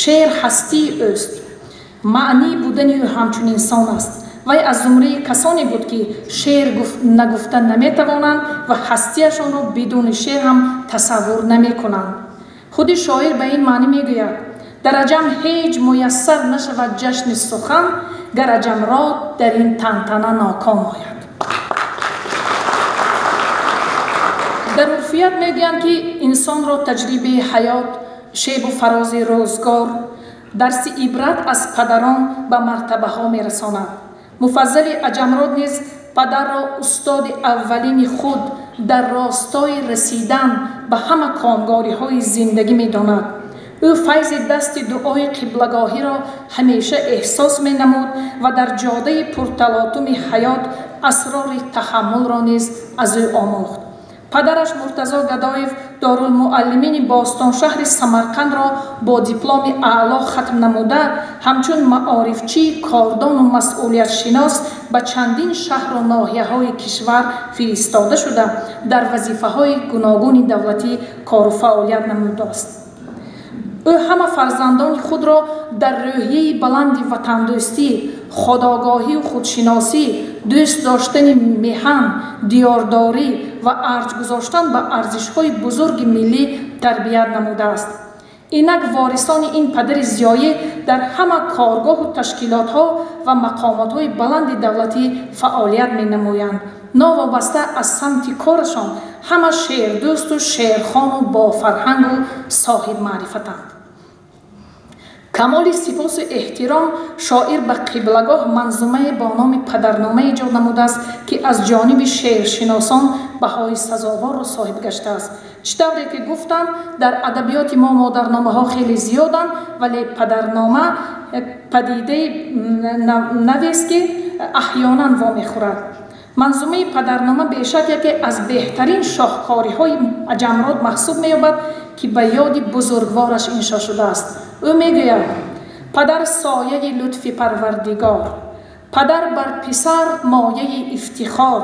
Шеър ҳастии ӯст, маънии будани ӯ ҳамчун инсон аст. Вай аз зумраи касоне буд ки шеър нагуфта наметавонанд ва ҳастиашонро бидуни шеър ҳам тасаввур намекунанд. Худи шоир ба ин маънӣ мегӯяд: дар аҷам ҳеҷ муяссар нашавад ҷашни сухан, гар Аҷамрод дар ин тантана ноком ояд. Дар урфият мегӯянд ки инсонро таҷрибаи ҳаёт, шебу фарози рӯзгор, дарси ибрат аз падарон ба мартабаҳо мерасонад. Муфаззали Аҷамрод низ падарро устоди аввалини худ дар ростои расидан ба ҳама комгориҳои зиндагӣ медонад. Ӯ файзи дасти дуои қиблагоҳиро ҳамеша эҳсос менамуд ва дар ҷодаи пурталотуми ҳаёт асрори таҳаммулро низ аз ӯ омӯхт. Падараш Муртазо Гадоев дорулмуаллимини бостоншаҳри Самарқандро бо дипломи аъло хатм намуда, ҳамчун маорифчии кордону масъулиятшинос ба чандин шаҳру ноҳияҳои кишвар фиристода шуда, дар вазифаҳои гуногуни давлатӣ кору фаъолият намудааст. Ӯ ҳама фарзандони худро дар рӯҳияи баланди ватандӯстӣ, худогоҳию худшиносӣ, дӯст доштани меҳан, диёрдорӣ ва арҷ гузоштан ба арзишҳои бузурги миллӣ тарбият намудааст. Инак ворисони ин падари зиёӣ дар ҳама коргоҳу ташкилотҳо ва мақомотҳои баланди давлатӣ фаъолият менамоянд. Новобаста аз самти корашон ҳама шеърдӯсту шеърхону бофарҳангу соҳибмаърифатанд. Камоли сипосу эҳтиром шоир ба қиблагоҳ манзумае бо номи Падарнома эҷод намудааст, ки аз ҷониби шеършиносон баҳои сазоворро соҳиб гаштааст. Чӣ тавре ки гуфтам, дар адабиёти мо модарномаҳо хеле зиёданд, вале падарнома як падидаи навест, ки аҳёнан вомехӯрад. Манзумаи Падарнома бешак яке аз беҳтарин шоҳкориҳои Аҷамрод маҳсуб меёбад, ки ба ёди бузургвораш иншо шудааст. Ӯ мегӯяд: падар сояи лутфи Парвардигор, падар бар писар мояи ифтихор,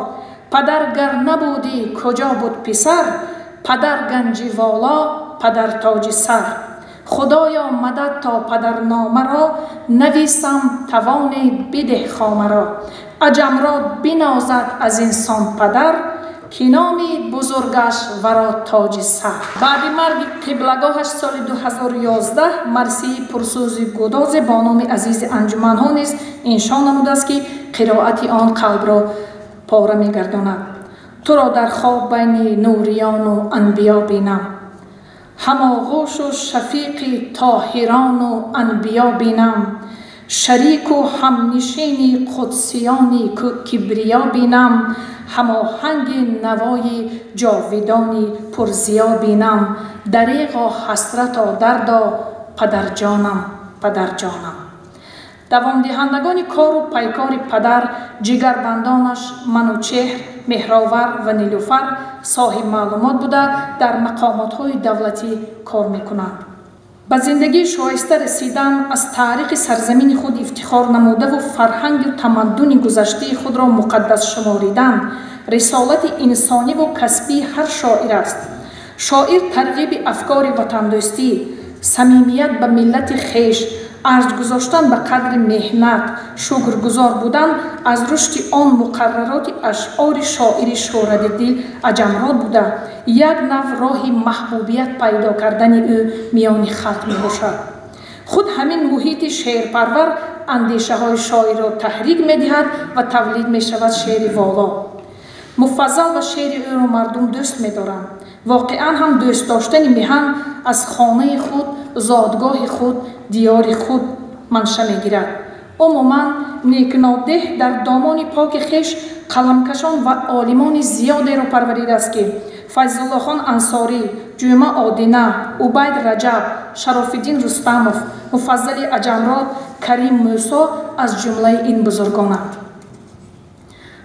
падар гар набудӣ куҷо буд писар, падар ганҷи воло, падар тоҷи сар. Худоё мадад то падарномаро нависам, тавоне бидеҳ хомаро. Аҷамрод бинозад аз инсон падар, ки номи бузургаш варо тоҷи сар. Баъди марги қиблагоҳаш соли 2011 марсии пурсӯзи гудозе бо номи азизи анҷуманҳо низ иншо намудааст, ки қироати он қалбро пора мегардонад. Туро дар хоб байни нуриёну анбиё бинам, ҳамоғӯшу шафиқи тоҳирону анбиё бинам, шарику ҳамнишини қудсиёни кибриё бинам, ҳамоҳанги навои ҷовидони пурзиё бинам, дареғо ҳасрато дардо падарҷонам, падарҷонам. Давомдиҳандагони кору пайкори падар, ҷигарбандонаш Манучеҳр, Меҳровар ва Нилуфар соҳиб маълумот буда, дар мақомотҳои давлатӣ кор мекунанд. Ба зиндагии шоиста расидан, аз таърихи сарзамини худ ифтихор намудаву фарҳангу тамаддуни гузаштаи худро муқаддас шуморидан рисолати инсониву касбии ҳар шоир аст. Шоир тарғиби афкори ватандӯстӣ, самимият ба миллати хеш, арҷ гузоштан ба қадри меҳнат, шукргузор будан аз рушди он муқаррароти ашъори шоири шӯҳратдил Аҷамрод буда, як нав роҳи маҳбубият пайдо кардани ӯ миёни халқ мебошад. Худ ҳамин муҳити шеърпарвар андешаҳои шоирро таҳрик медиҳад ва тавлид мешавад шеъри воло. Муфаззал ва шеъри ӯро мардум дӯст медоранд. Воқеан ҳам дӯст доштани меҳан аз хонаи худ, зодгоҳи худ, диёри худ манша мегирад. Умуман, Некнодеҳ дар домони поки хеш қаламкашон ва олимони зиёдеро парваридааст, ки Файзуллохон Ансорӣ, Ҷума Одина, Убайд Раҷаб, Шарофиддин Рустамов, Муфаззали Аҷамрод, Карим Мӯсо аз ҷумлаи ин бузургонанд.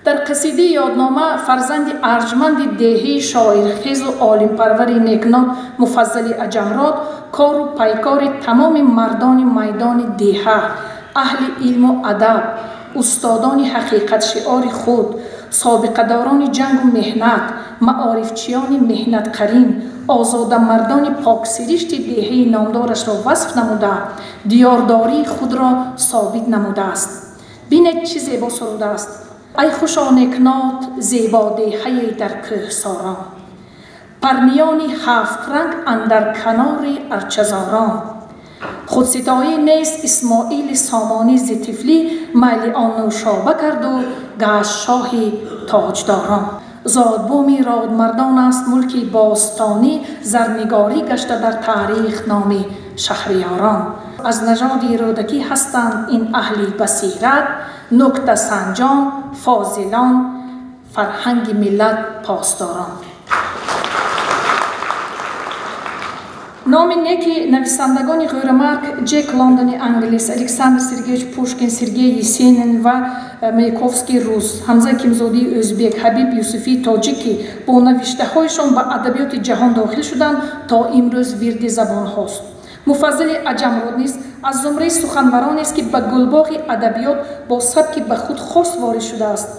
Дар қасидаи ёднома фарзанди арҷманди деҳии шоирхезу олимпарвари Некнод Муфаззали Аҷамрод кору пайкори тамоми мардони майдони деҳа, аҳли илму адаб, устодони ҳақиқатшиори худ, собиқадорони ҷангу меҳнат, маорифчиёни меҳнатқарин, озодамардони поксиришти деҳаи номдорашро васф намуда, диёрдории худро собит намудааст. Бинед, чӣ зебо сурудааст. Ай хушо Некнод, зебо деҳае дар кӯҳсорон, парниёни ҳафтранг андар канори арчазорон. Худситоӣ нест Исмоили Сомонӣ зи тифлӣ, майли он нӯшоба карду гашт шоҳи тоҷдорон. Зодбуми родмардон аст мулки бостонӣ, зарнигорӣ гашта дар таърих номи шаҳриёрон. Аз нажоди рӯдакӣ ҳастанд ин аҳли басират, нуктасанҷон, фозилон, фарҳанги миллат посдорон. Номи неки нависандагони ғӯрамарг Ҷек Лондони англис, Александр Сергеевич Пушкин, Сергей Есенин ва Маяковский рус, Ҳамза Кимзодии ӯзбек, Ҳабиб Юсуфии тоҷик, ки бо навиштаҳояшон ба адабиёти ҷаҳон дохил шуданд, то имрӯз вирди забонҳост. Муфаззали Аҷамрод низ аз зумраи суханваронест, ки ба гулбоғи адабиёт бо сабки ба худ хос ворид шудааст.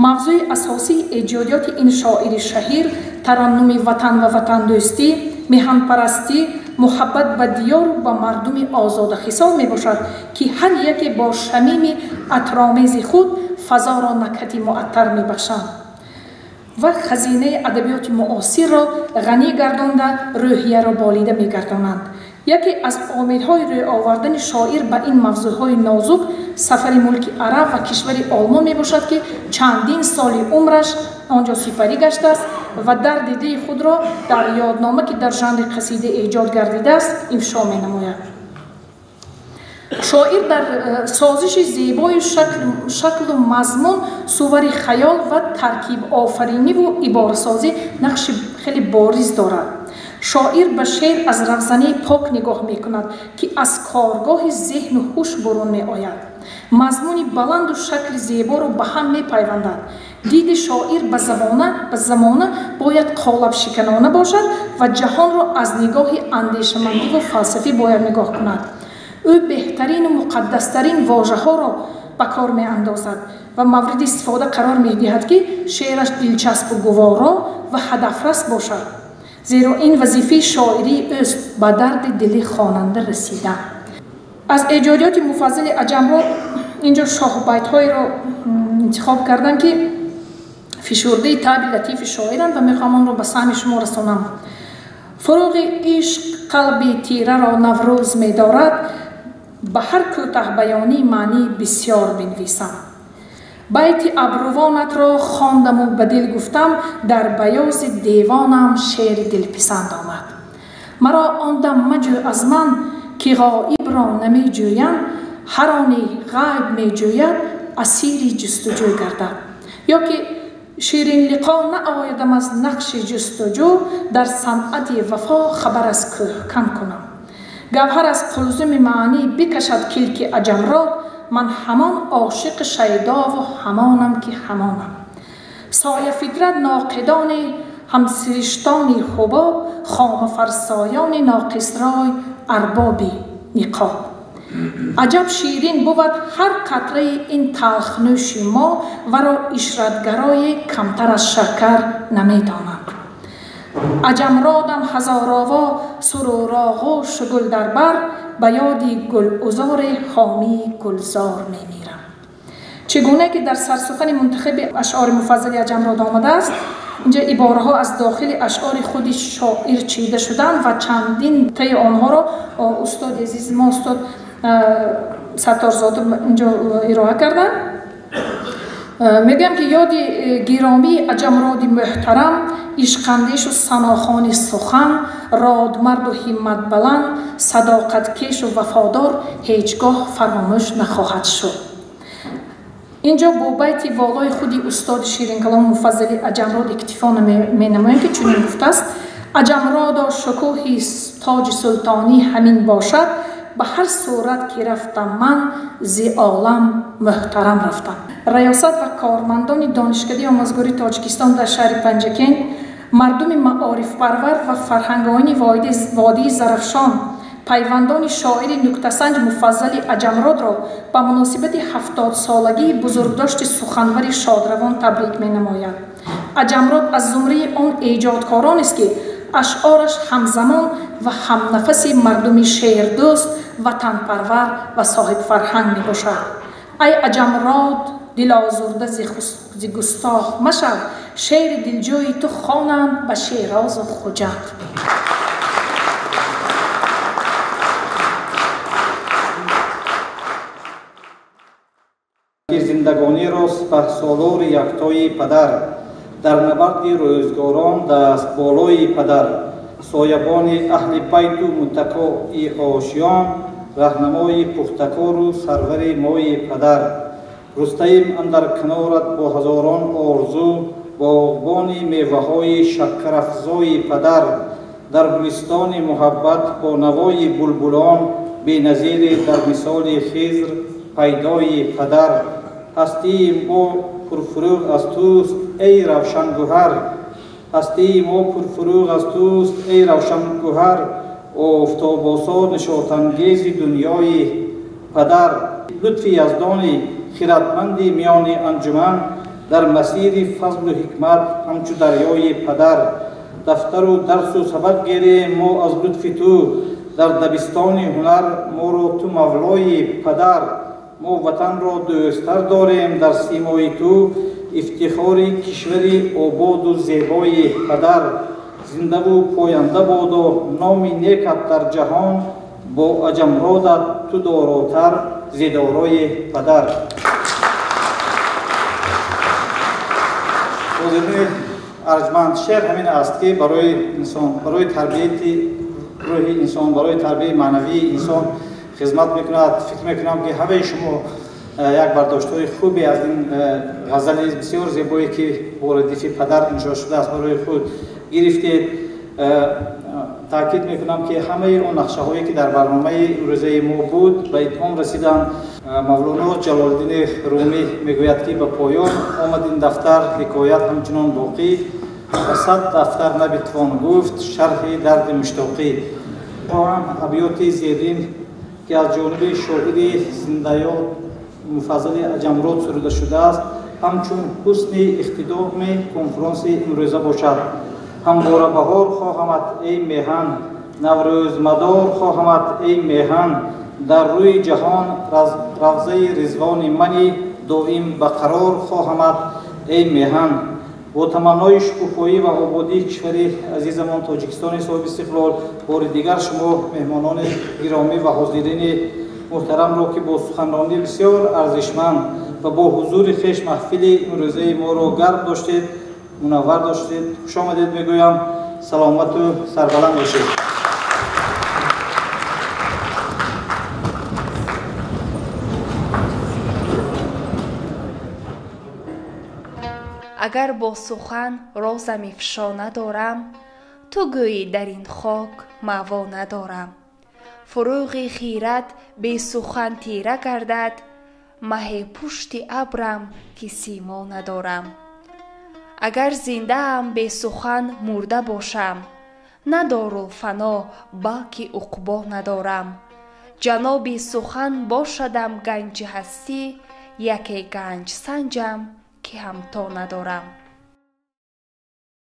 Мавзӯи асосии эҷодиёти ин шоири шаҳир тараннуми ватан ва ватандӯстӣ, меҳанпарастӣ, муҳаббат ба диёру ба мардуми озодахисол мебошад, ки ҳар яке бо шамими атромези худ фазоро накҳати муаттар мебахшанд ва хазинаи адабиёти муосирро ғанӣ гардонда, рӯҳияро болида мегардонанд. Яке аз омилҳои рӯйовардани шоир ба ин мавзӯъҳои нозук сафари мулки араб ва кишвари Олмон мебошад, ки чандин соли умраш он ҷо сипарӣ гаштааст ва дарди дили худро дар ёднома, ки дар жанри қасида эҷод гардидааст, ифшо менамояд. Шоир дар созиши зебои шаклу мазмун, сувари хаёл ва таркибофариниву иборасозӣ нақши хеле бориз дорад. Шоир ба шеър аз равзанаи пок нигоҳ мекунад, ки аз коргоҳи зеҳну ҳуш бурун меояд. Мазмуни баланду шакли зеборо ба ҳам мепайвандад. Диди шоир ба замона бояд қолабшиканона бошад ва ҷаҳонро аз нигоҳи андешамандиву фалсафӣ бояд нигоҳ кунад. Ӯ беҳтарину муқаддастарин вожаҳоро ба кор меандозад ва мавриди истифода қарор медиҳад, ки шеъраш дилчаспу гуворо ва ҳадафрас бошад. Зеро ин вазифаи шоирии ӯст ба дарди дили хонанда расидан. Аз эҷодиёти Муфаззали Аҷамрод инҷо шоҳбайтҳоеро интихоб кардам, ки фишурдаи таби латифи шоиранд ва мехоҳам онро ба саҳми шумо расонам. Фуруғи ишқ қалби тираро наврӯз медорад, ба ҳар кӯтаҳбаёнӣ маънӣ бисёр бинависам. Байти абрувонатро хондаму ба дил гуфтам, дар баёзи девонам шеъри дилписанд омад. Маро он дам маҷӯ аз ман, ки ғоибро намеҷӯям, ҳар оне ғайб меҷӯяд, асири ҷустуҷӯ гардад. Ё ки ширинлиқо наоядам аз нақши ҷустуҷӯ, дар санъати вафо хабар аз кӯҳкан кунам. Гавҳар аз қулзуми маънӣ бикашад килки Аҷамрод, ман ҳамон ошиқи шайдову ҳамонам ки ҳамонам. Сояфитрат ноқидони ҳамсириштони ҳубоб, хомафарсоёни ноқисрой арбоби ниқоб. Аҷаб ширин бувад ҳар қатраи ин талхнӯши мо, варо ишратгарои камтар аз шакар намедонанд. Аҷамродам ҳазорово суруроғӯшу гул дар бар, ба ёди гулузори ҳомии гулзор мемирам. Чӣ гуна ки дар сарсухани мунтахаби ашъори Муфаззали Аҷамрод омадааст, инҷа ибораҳо аз дохили ашъори худи шоир чида шуданд ва чандин таи онҳоро устоди азизи мо устод Сатторзода инҷо ироа карданд. Мегӯям ки ёди гиромии Аҷамроди муҳтарам, ишқандешу санохони сухан, родмарду ҳимматбаланд, садоқаткешу вафодор ҳеҷ гоҳ фаромӯш нахоҳад шуд. Инҷо бо байти волои худи устоди ширинкалом Муфаззали Аҷамрод иктифо менамоем, ки чунин гуфтааст: Аҷамродо шукӯҳи тоҷи султонӣ ҳамин бошад, ба ҳар сурат ки рафтам ман зи олам муҳтарам рафтам. Раёсат ва кормандони Донишкадаи омӯзгории Тоҷикистон дар шаҳри Панҷакент, мардуми маорифпарвар ва фарҳангони водии Зарафшон, пайвандони шоири нуктасанҷ Муфаззали Аҷамродро ба муносибати 70-солагии бузургдошти суханвари шодравон табрик менамояд. Аҷамрод аз зумраи он эҷодкоронест, ки ашъораш ҳамзамон ва ҳамнафаси мардуми шеърдӯст, ватанпарвар ва соҳибфарҳанг мебошад. Ай Аҷамрод, дилозурда зи густох машав, шеъри дилҷӯи ту хонанд ба Шерозу Хуҷанд. Зиндагониро сипаҳсолори яктои падар, дар набарди рӯзгорон дастболои падар, соябони аҳли байту муттакои ошиён, раҳнамои пухтакору сарвари мои падар. Рустаим андар канорат бо ҳазорон орзу, боғбони меваҳои шакарафзои падар, дар гулистони муҳаббат бо навои булбулон, беназири дар мисоли хизр пайдои падар. Ҳастии мо пурфурӯғ аз туст, эй равшангӯҳар, ҳастии мо пурфурӯғ аз туст, эй равшангӯҳар, офтобосо нишотангези дунёи падар. Лутфи яздони хиратманди миёни анҷуман, дар масири фазлу ҳикмат ҳамчу дарёи падар. Дафтару дарсу сабақ гирем мо аз лутфи ту, дар дабистони ҳунар моро ту мавлои падар. Мо ватанро дӯсттар дорем дар симои ту, ифтихори кишвари ободу зебои падар. Зиндаву поянда бодо номи некат дар ҷаҳон, бо Аҷамродат ту доротар зидорои падар. Ҳозирини арҷманд, шеър ҳамин аст, ки барои инсон, барои тарбияти рӯҳи инсон, барои тарбияи маънавии инсон хизмат мекунад. Фикр мекунам, ки ҳамаи шумо як бардоштҳои хубе аз ин ғазали бисёр зебое, ки бо радифи падар иншо шудааст, барои худ гирифтед. Таъкид мекунам, ки ҳамаи он нақшаҳое, ки дар барномаи имрӯзаи мо буд, ба итмом расиданд. Мавлоно Ҷалолиддини Румӣ мегӯяд, ки ба поён омад ин дафтар, ҳикоят ҳамчунон боқӣ, ба 100 дафтар набитвон гуфт шарҳи дарди муштоқӣ. Хоҳам абёти зерин, ки аз ҷониби шоири зиндаёд Муфаззали Аҷамрод суруда шудааст, ҳамчун ҳусни ихтидоми конфронси имрӯза бошад. Ҳамвора баҳор хоҳамад, эй меҳан, наврӯзмадор хоҳамад, эй меҳан. Дар рӯи ҷаҳон равзаи ризвони мани доим ба қарор хоҳамад, эй меҳан. Бо таманнои шукуфоӣ ва ободии кишвари азизамон Тоҷикистони соҳиби истиқлол, бори дигар шумо меҳмонони гиромӣ ва ҳозирини муҳтарамро, ки бо суханронии бисёр арзишманд ва бо ҳузури хеш маҳфили имрӯзаи моро гарм доштед, мунаввар доштед, хушомадед мегӯям. Саломату сарбаланд бошед. Агар бо сухан розам ифшо надорам, ту гӯӣ дар ин хок маъво надорам. Фурӯғи хират бесухан тира гардад, маҳе пушти абрам, ки симо надорам. Агар зиндаам бесухан мурда бошам, на дорулфано, балки уқбо надорам. Ҷаноби сухан бошадам ганҷи ҳастӣ, яке ганҷ санҷам, ки ҳамто надорам.